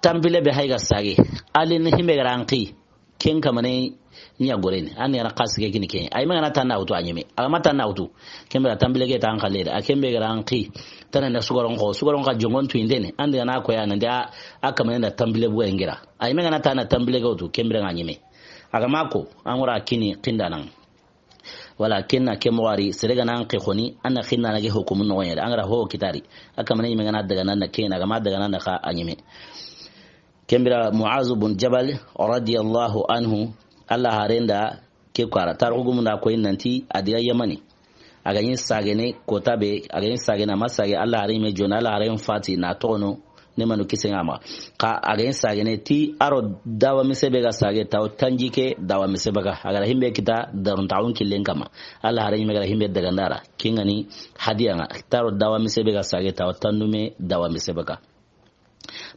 tanpille be hay ga sage. Ale ni himbe ga ra n xi. Ken kamane ɲa goreni. An ga na xasi ke kini ke. Ay ma ga na tanna wutu a ɲeme. A ga ma tanna wutu. Ken bire tanpille ke tan xalle de. A ken be ga ra n xi. Tanandi ga sukaron xo. Sukaron xa jonkon tuyinteni. An diga na ko ya nan di a, a kamane da tanpille bu ga n gira. Ay ma ga na tanna tanpille ke wutu. Ken bire ŋa ɲeme. A ga ma ko, an ŋa ra kini xindanan. Wala ken na ke moxo wari, sere ga na n xi xoni, an na xindana ke hukumu noxo ɲere, an ga ra ho kitari. A kamane ɲime ga na daga nan na ken, a ga ma daga nan na xa a ɲime. Ken bire Muazu bun Jabal, radiyallahu anhu, Alla haren da ke kara. Tarixu gumun da ko yi nanti, a diga Yamani. A ga ɲi sagene kota be, a ga ɲi sagene, a ma sage, Alla haren ɲime joni, Alla haren fati na toxono, ne manu kise ŋa ma. Xa a ga ɲi sagene ti a ro dawa mise be ga sage, tawo tanjikke dawa mise baga. A ga ra himbe kita darun tawun killen kama. Alla haren ɲime ga ra himbe daga ndara. Ken ŋa ni hadiya ŋa, ta ro dawa mise be ga sage, tawo tandume dawa mise baga.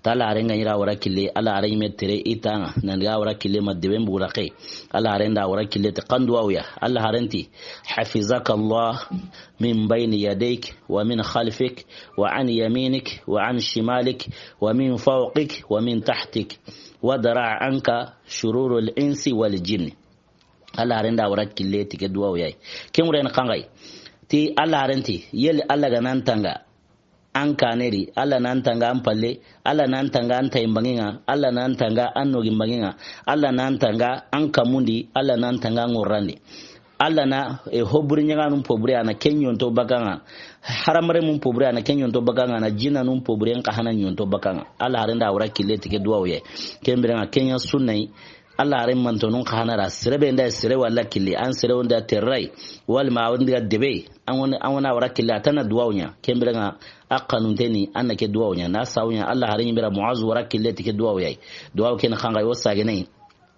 Ta Alla haren ga ɲi ra wara kille, Alla haren ɲime tere i taŋa, nan ga wara kille ma deben bugura ke. Alla haren da wara kille ti kan duwawu ya. Alla haren ti, حفظك الله من بين يديك ومن خلفك وعن يمينك وعن شمالك ومن فوقك ومن تحتك ودرع عنك شرور الإنس والجن. Alla haren da wara kille ti ke duwawu ya. Ken wure ni xanŋa yi. Ti Alla haren ti, yeli Alla ga nan tanga an kaneri, Alla nan tanga an palle, Alla nan tanga an tayi mbanŋen ŋa, Alla nan tanga an nogi mbanŋen ŋa, Alla nan tanga an kamundi, Alla nan tanga an ŋorandi. Alla na, e, hoburi ɲaganun pobure a na ken ɲonto baga ŋa, haramare mun pobure a na ken ɲonto baga ŋa, na jinanun pobure n xa hana ɲonto baga ŋa. Alla haren da wara kille ti ke duwawu ya. Ken bire ŋa ken ɲa sunna yi, Alla haren mantonun xa hana ra, sere be nda sere wala kille, an sere wonda terrai, walma a wonda debe, an won, an wona wara kille, a tana duwawu ɲa. Ken bire ŋa a xanunteni, an na ke duwawu ɲa, na sawu ɲa, Alla haren ɲime ra Muazu wara kille ti ke duwawu ya. Duwawu ken xanŋa yi, o sagene yi.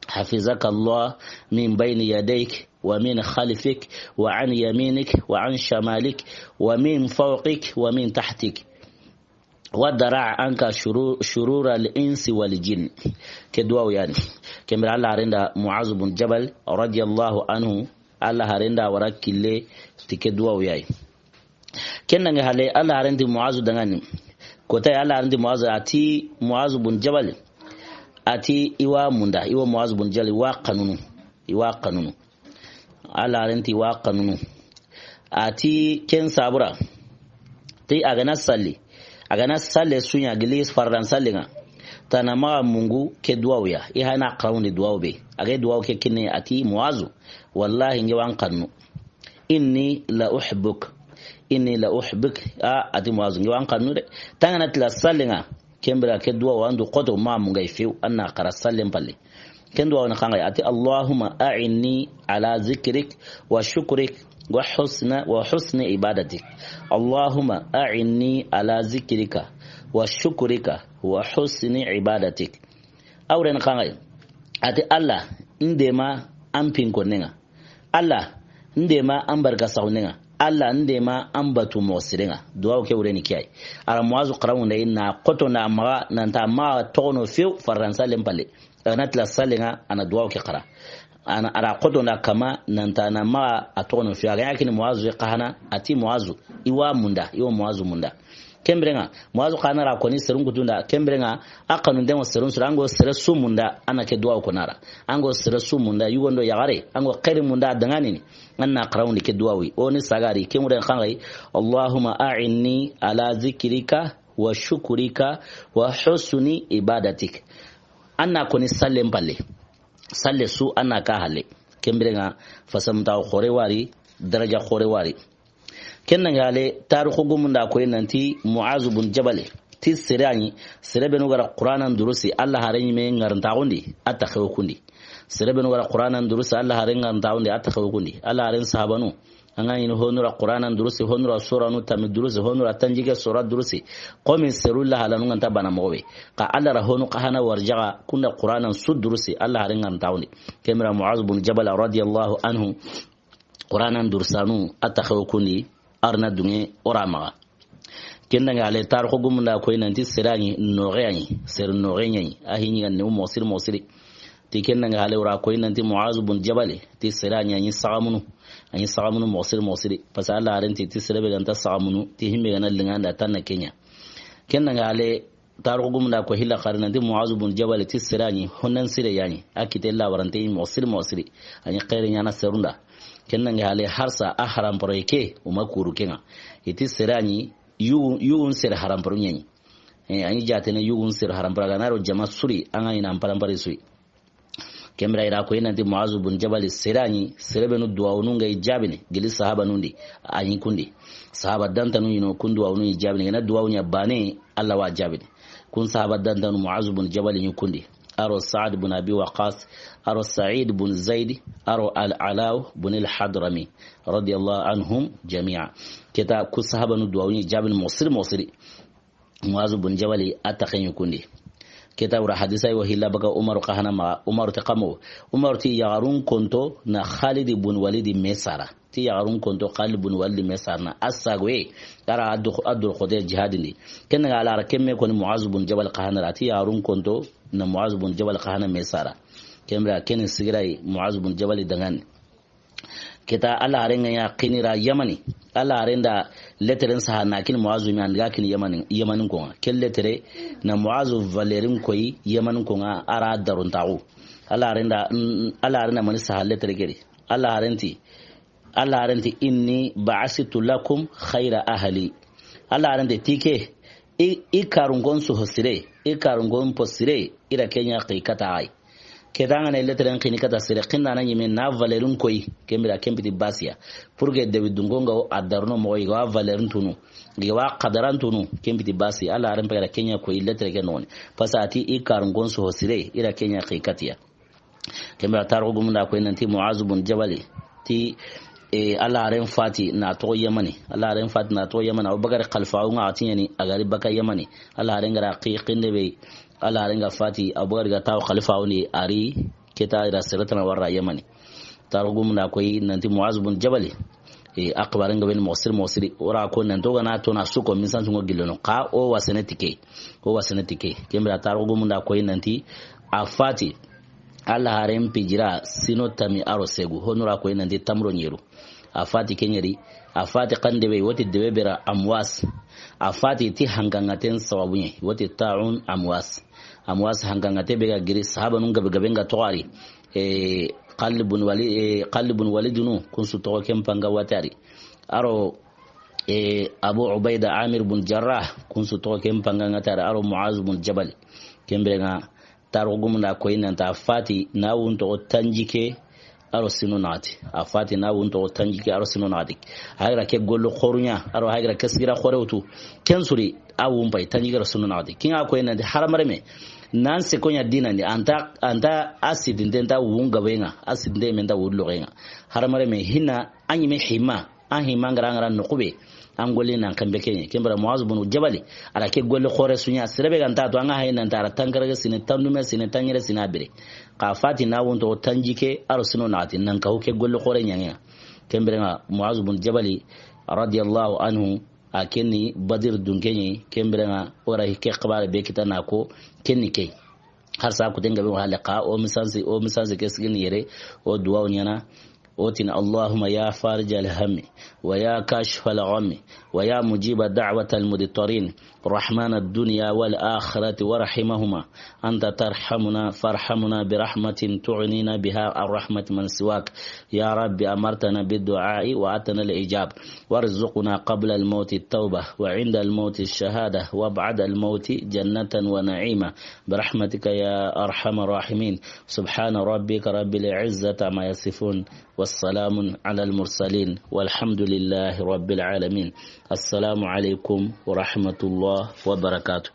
حفظك الله من بين يديك ومن خلفك وعن يمينك وعن شمالك ومن فوقك ومن تحتك. ودرع عنك شرو-، شرور الإنس والجن. Ke duwawu ya ni. Ken bire Alla haren da Muazu bun Jabal radiyallahu anhu, Alla haren da wara kille ti ke duwawu ya yi. Ken nange hale, Alla haren ti Muazu dangani. Kota ya Alla haren ti Muazu, a ti Muazu bun Jabal. A ti i wa munda, i wa Muazu bun Jabal, i wa xanunu. I wa xanunu. Alla haren ti i wa xanunu. A ti ken sabura. Ti a ga na salli. A ga na salle su ɲa gili fardan sallen ŋa. Tana maxa mungu ke duwawu ya. I hana xarawundi duwawu be. A ga duwawu ke kinne a ti Muazu. Wallahi n ke wa an xannu. إني لأحبك. إني لأحبك. A, a ti Muazu, n ke wa an xannu de. Tangana tila sallen ŋa. Ken bire ke duwawu an du xoto ma mungu a yi few, an na xara sallen palle. Ken duwawu ni xanŋa yi, a ti, اللهم أعني على ذكرك وشكرك وحسن، وحسن عبادتك. اللهم أعني على ذكرك وشكرك وحسن عبادتك. A wure ni xanŋa yi, a ti, Alla, n deema an pinkonne ŋa. Alla, n deema an barka saxunne ŋa. Alla, n deema an batu moxo sire ŋa. Duwawu ke wure ni ke ya yi. A ra Muazu xarawunda yi na xoto na maxa, nan ta maxa toxono few fardan sallen palle. A ga na tila sallen ŋa, a na duwawu ke xara. A na, a ra xoto na kama, nan ta na maxa a toxono few. A ga ɲa kini Muazu xa hana, a ti Muazu, i wa munda, i wa Muazu munda. Ken bire ŋa, Muazu xa na ra koni serun kutunda, ken bire ŋa, a xanunten ŋo serun sura, an ga sere su munda, an na ke duwawu ko na ra. An ga sere su munda, yugo ndo yaxare, an ga xeeri munda, danganini, an na xarawundi ke duwawu yi. O ni sagari, ken wure xanŋa yi, اللهم أعني على ذكرك وشكرك وحسن عبادتك. An na koni sallen palle. Salle su an na ka halle. Ken bire ŋa, fasamta xoore wari, daraja xoore wari. Ken na gale, taarixu gumun da koyi nanti Muazu bun Jabal, Ti sere ya ni, sere be nu ga ra Qur'anan durusi, Alla haaren ɲi me ŋarintaxun di, a ta xewo kun di. Sere be nu ga ra Qur'anan durusi, Alla haaren ŋarintaxun di, a ta xewo kun di. Alla haaren sahabanu, an ga ɲi honu ra Qur'anan durusi, honu ra suranu tami durusi, honu ra tanjikke sura durusi. Komi seru la halanu ŋa nta bana moxo be. Xa Alla ra honu xa hana warjaxa, kun da Qur'anan su durusi, Alla haaren ŋarintaxun di. Ken bire Mu'az bun Jabal radiyallahu anhu, Qur'anan durusanu, a ta xewo kun di, a ri na duŋe o ra maxa. Ken dangi hale, tarixu gumun da a koyi nanti sere ya ni noxe ya ni, sere noxe ya ni, a hi ɲi ga ni moxo siri moxo siri. Ti ken dangi hale, o ra koyi nanti Mu'az bun Jabal, ti sere ya ni a ɲi saxamunu, a ɲi saxamunu moxo siri moxo siri. Parce que Alla haaren ti, ti sere be ga nta saxamunu, ti hi be ga na liŋa a nda, a ta na ke ɲa. Ken dangi hale, tarixu gumun da a ko hilla xari nanti Mu'az bun Jabal ti sere ya ni, honnan sire ya ni, a kite la warante yi moxo siri moxo siri, a ɲi xeeri ɲaana serun da. Ken dangi hale, harsa a haramparo ke, o ma kuru ke ŋa. I ti sere ya ni, yugu, yugun sere haramparo ɲa ni. E, a ɲi jaatene yugun sere haramparo ga na ro jama su ri, an ga ɲi na haramparo su yi. Ken bire i ra koyi nanti Mu'az bun Jabal sere ya ni, sere be nu duwawunu ŋa i jaabini, gili sahabanun di, a ɲi kun di. Sahaba dantanu ɲi no, kun duwawunu ɲi jaabini, i ga na duwawu ɲa baane, Alla wa jaabini. Kun sahaba dantanu Mu'az bun Jabal ɲi kun di. A ro Sa'd bun Abi Waqqas, a ro Sa'id bun Zaid, a ro Al-Ala bun Al-Hadrami, radiyallahu anhum jami'a. Ke ta ku sahabanu duwawunu ɲi jaabini moxo siri moxo siri. Mu'az bun Jabal a ta xeɲi kun di. Ke ta wura hadisa yi wa hilla baga Umaru xa hana maxa, Umaru ti xa mo. Umaru ti yaxarun konto na Khalid bun Walid me sara. Ti yaxarun konto Khalid bun Walid me sara na. A sagoye, a ra a du-, a duro xote jihadin di. Ken ŋa a la ra ken me koni Mu'az bun Jabal xa hana ra. Ti yaxarun konto na Mu'az bun Jabal xa hana me sara. Ken bire ken sigira yi Mu'az bun Jabal danŋa ni. Ke ta Alla haaren ŋa ya xini ra Yamani. Alla haaren da leteren saha na kini Mu'azu me, an da ga kini Yamani, Yamani ko ŋa. Ke letere na Mu'azu valerin koyi Yamani ko ŋa, a ra daruntaxu. Alla haaren da, Alla haaren da mani saha letere ke di. Alla haaren ti, Alla haaren ti, "Inni ba'asitu lakum khayra ahli." Alla haaren ti, ti ke, i, i karunkon su ho sire, i karunkon po sire, i ra ke ɲa xi kata a yi. Ke ta ŋa ne leteren xini kata sere, xinda na ɲi me na valerin koyi, ken bire ken piti basiya. Pour que debi dunko ŋa a daruno moxo, i ga wa valerin tunu, i ga wa xadaran tunu, ken piti basi. Alla haaren pegara ke ɲa koyi letere ke noxon di. Parce que a ti i karunkon su ho sire, i ra ke ɲa xi katiya. Ken bire tarixu gumun da a koyi nanti Mu'az bun Jabal ti, e, Alla haaren fati na toxo Yamani. Alla haaren fati na toxo Yamani. Abubakar xalifa ŋa a ti ɲa ni a ga ri baka Yamani. Alla haaren ga ra xi xinde be. Alla haaren ga fati, Abubakar ga tawo xalifa wo ni a ri ke ta i ra sere tana wara Yamani. Tarixu gumun da a koyi nanti Mu'az bun Jabal, e, a xibaaren ga be ni moxo siri moxo siri. O ra ko nanto ga na to na su ko misan su ŋo gillono. Xa o wasene ti ke. O wasene ti ke. Ken bire tarixu gumun da a koyi nanti a fati Alla haaren pijira sino tami a ro segu. Honu ra koyi nanti tamro ɲeru. A fati ke ɲeri. A fati xan debe, woti debe bera Amwas. A fati ti hankaŋaten sababu ɲe, woti ta'un Amwas. Amwas hankaŋate be ga giri, sahabanun gabe gabe ŋa toxo a ri. E, Xalid bun Wali-, e, Xalid bun Walidunu, kun su toxo ken panga wati a ri. A ro, e, Abu Ubaida Amir bun Jarrah, kun su toxo ken panga ŋa ti a ri. A ro Mu'az bun Jabal. Ken bire ŋa, tarixu gumun da a koyi nanti a fati na wunto tanjikke a ro sino naxati. A fati na wunto tanjikke a ro sino naxati. Hagira ke gollu xoruɲa, a ro hagira ke sigira xore wutu. Ken suri a wun pay tanjikke a ro sino naxati. Ken ŋa a koyi nanti hadamarenme nan se ko ɲa diinan di, anta, anta a sidinte nta wun gabe ŋa, a sidinte me nta wun loxe ŋa. Hadamarenme hinna a ɲi me hima. An hima ŋa ra ŋa ra noxu be, an golle nan xenbe ke ɲa. Ken bire Mu'az bun Jabal, a ra ke golle xore su ɲa, sere be ga nta to, an ga hay nan ti a ra tankarage sine, tandume sine, tanɲere sine a bire. Xa fati na wunto tanjikke a ro sino naxati, nan kahu ke golle xore ɲaŋe ŋa. Ken bire ŋa Mu'az bun Jabal, radiyallahu anhu, a ken ni Badir dunke ɲi, ken bire ŋa o ra ke xibaare be kita na ko, ken ni ke. Har sa kuten gabe wa hale xa, o misansi, o misansi ke sigini yere, o duwaw ɲaana, o tini: اللهم يا فارج الهم، ويا كاشف الغم، ويا مجيب دعوة المضطرين، رحمن الدنيا والآخرة ورحيمهما، أنت ترحمنا فارحمنا برحمة تغنينا بها عن رحمة من سواك. يا رب أمرتنا بالدعاء وآتنا الإجاب، وارزقنا قبل الموت التوبة، وعند الموت الشهادة، وبعد الموت جنة ونعيما، برحمتك يا أرحم الراحمين. سبحان ربك رب العزة عما يصفون، والسلام على المرسلين، والحمد لله رب العالمين. السلام عليكم ورحمة الله وبركاته.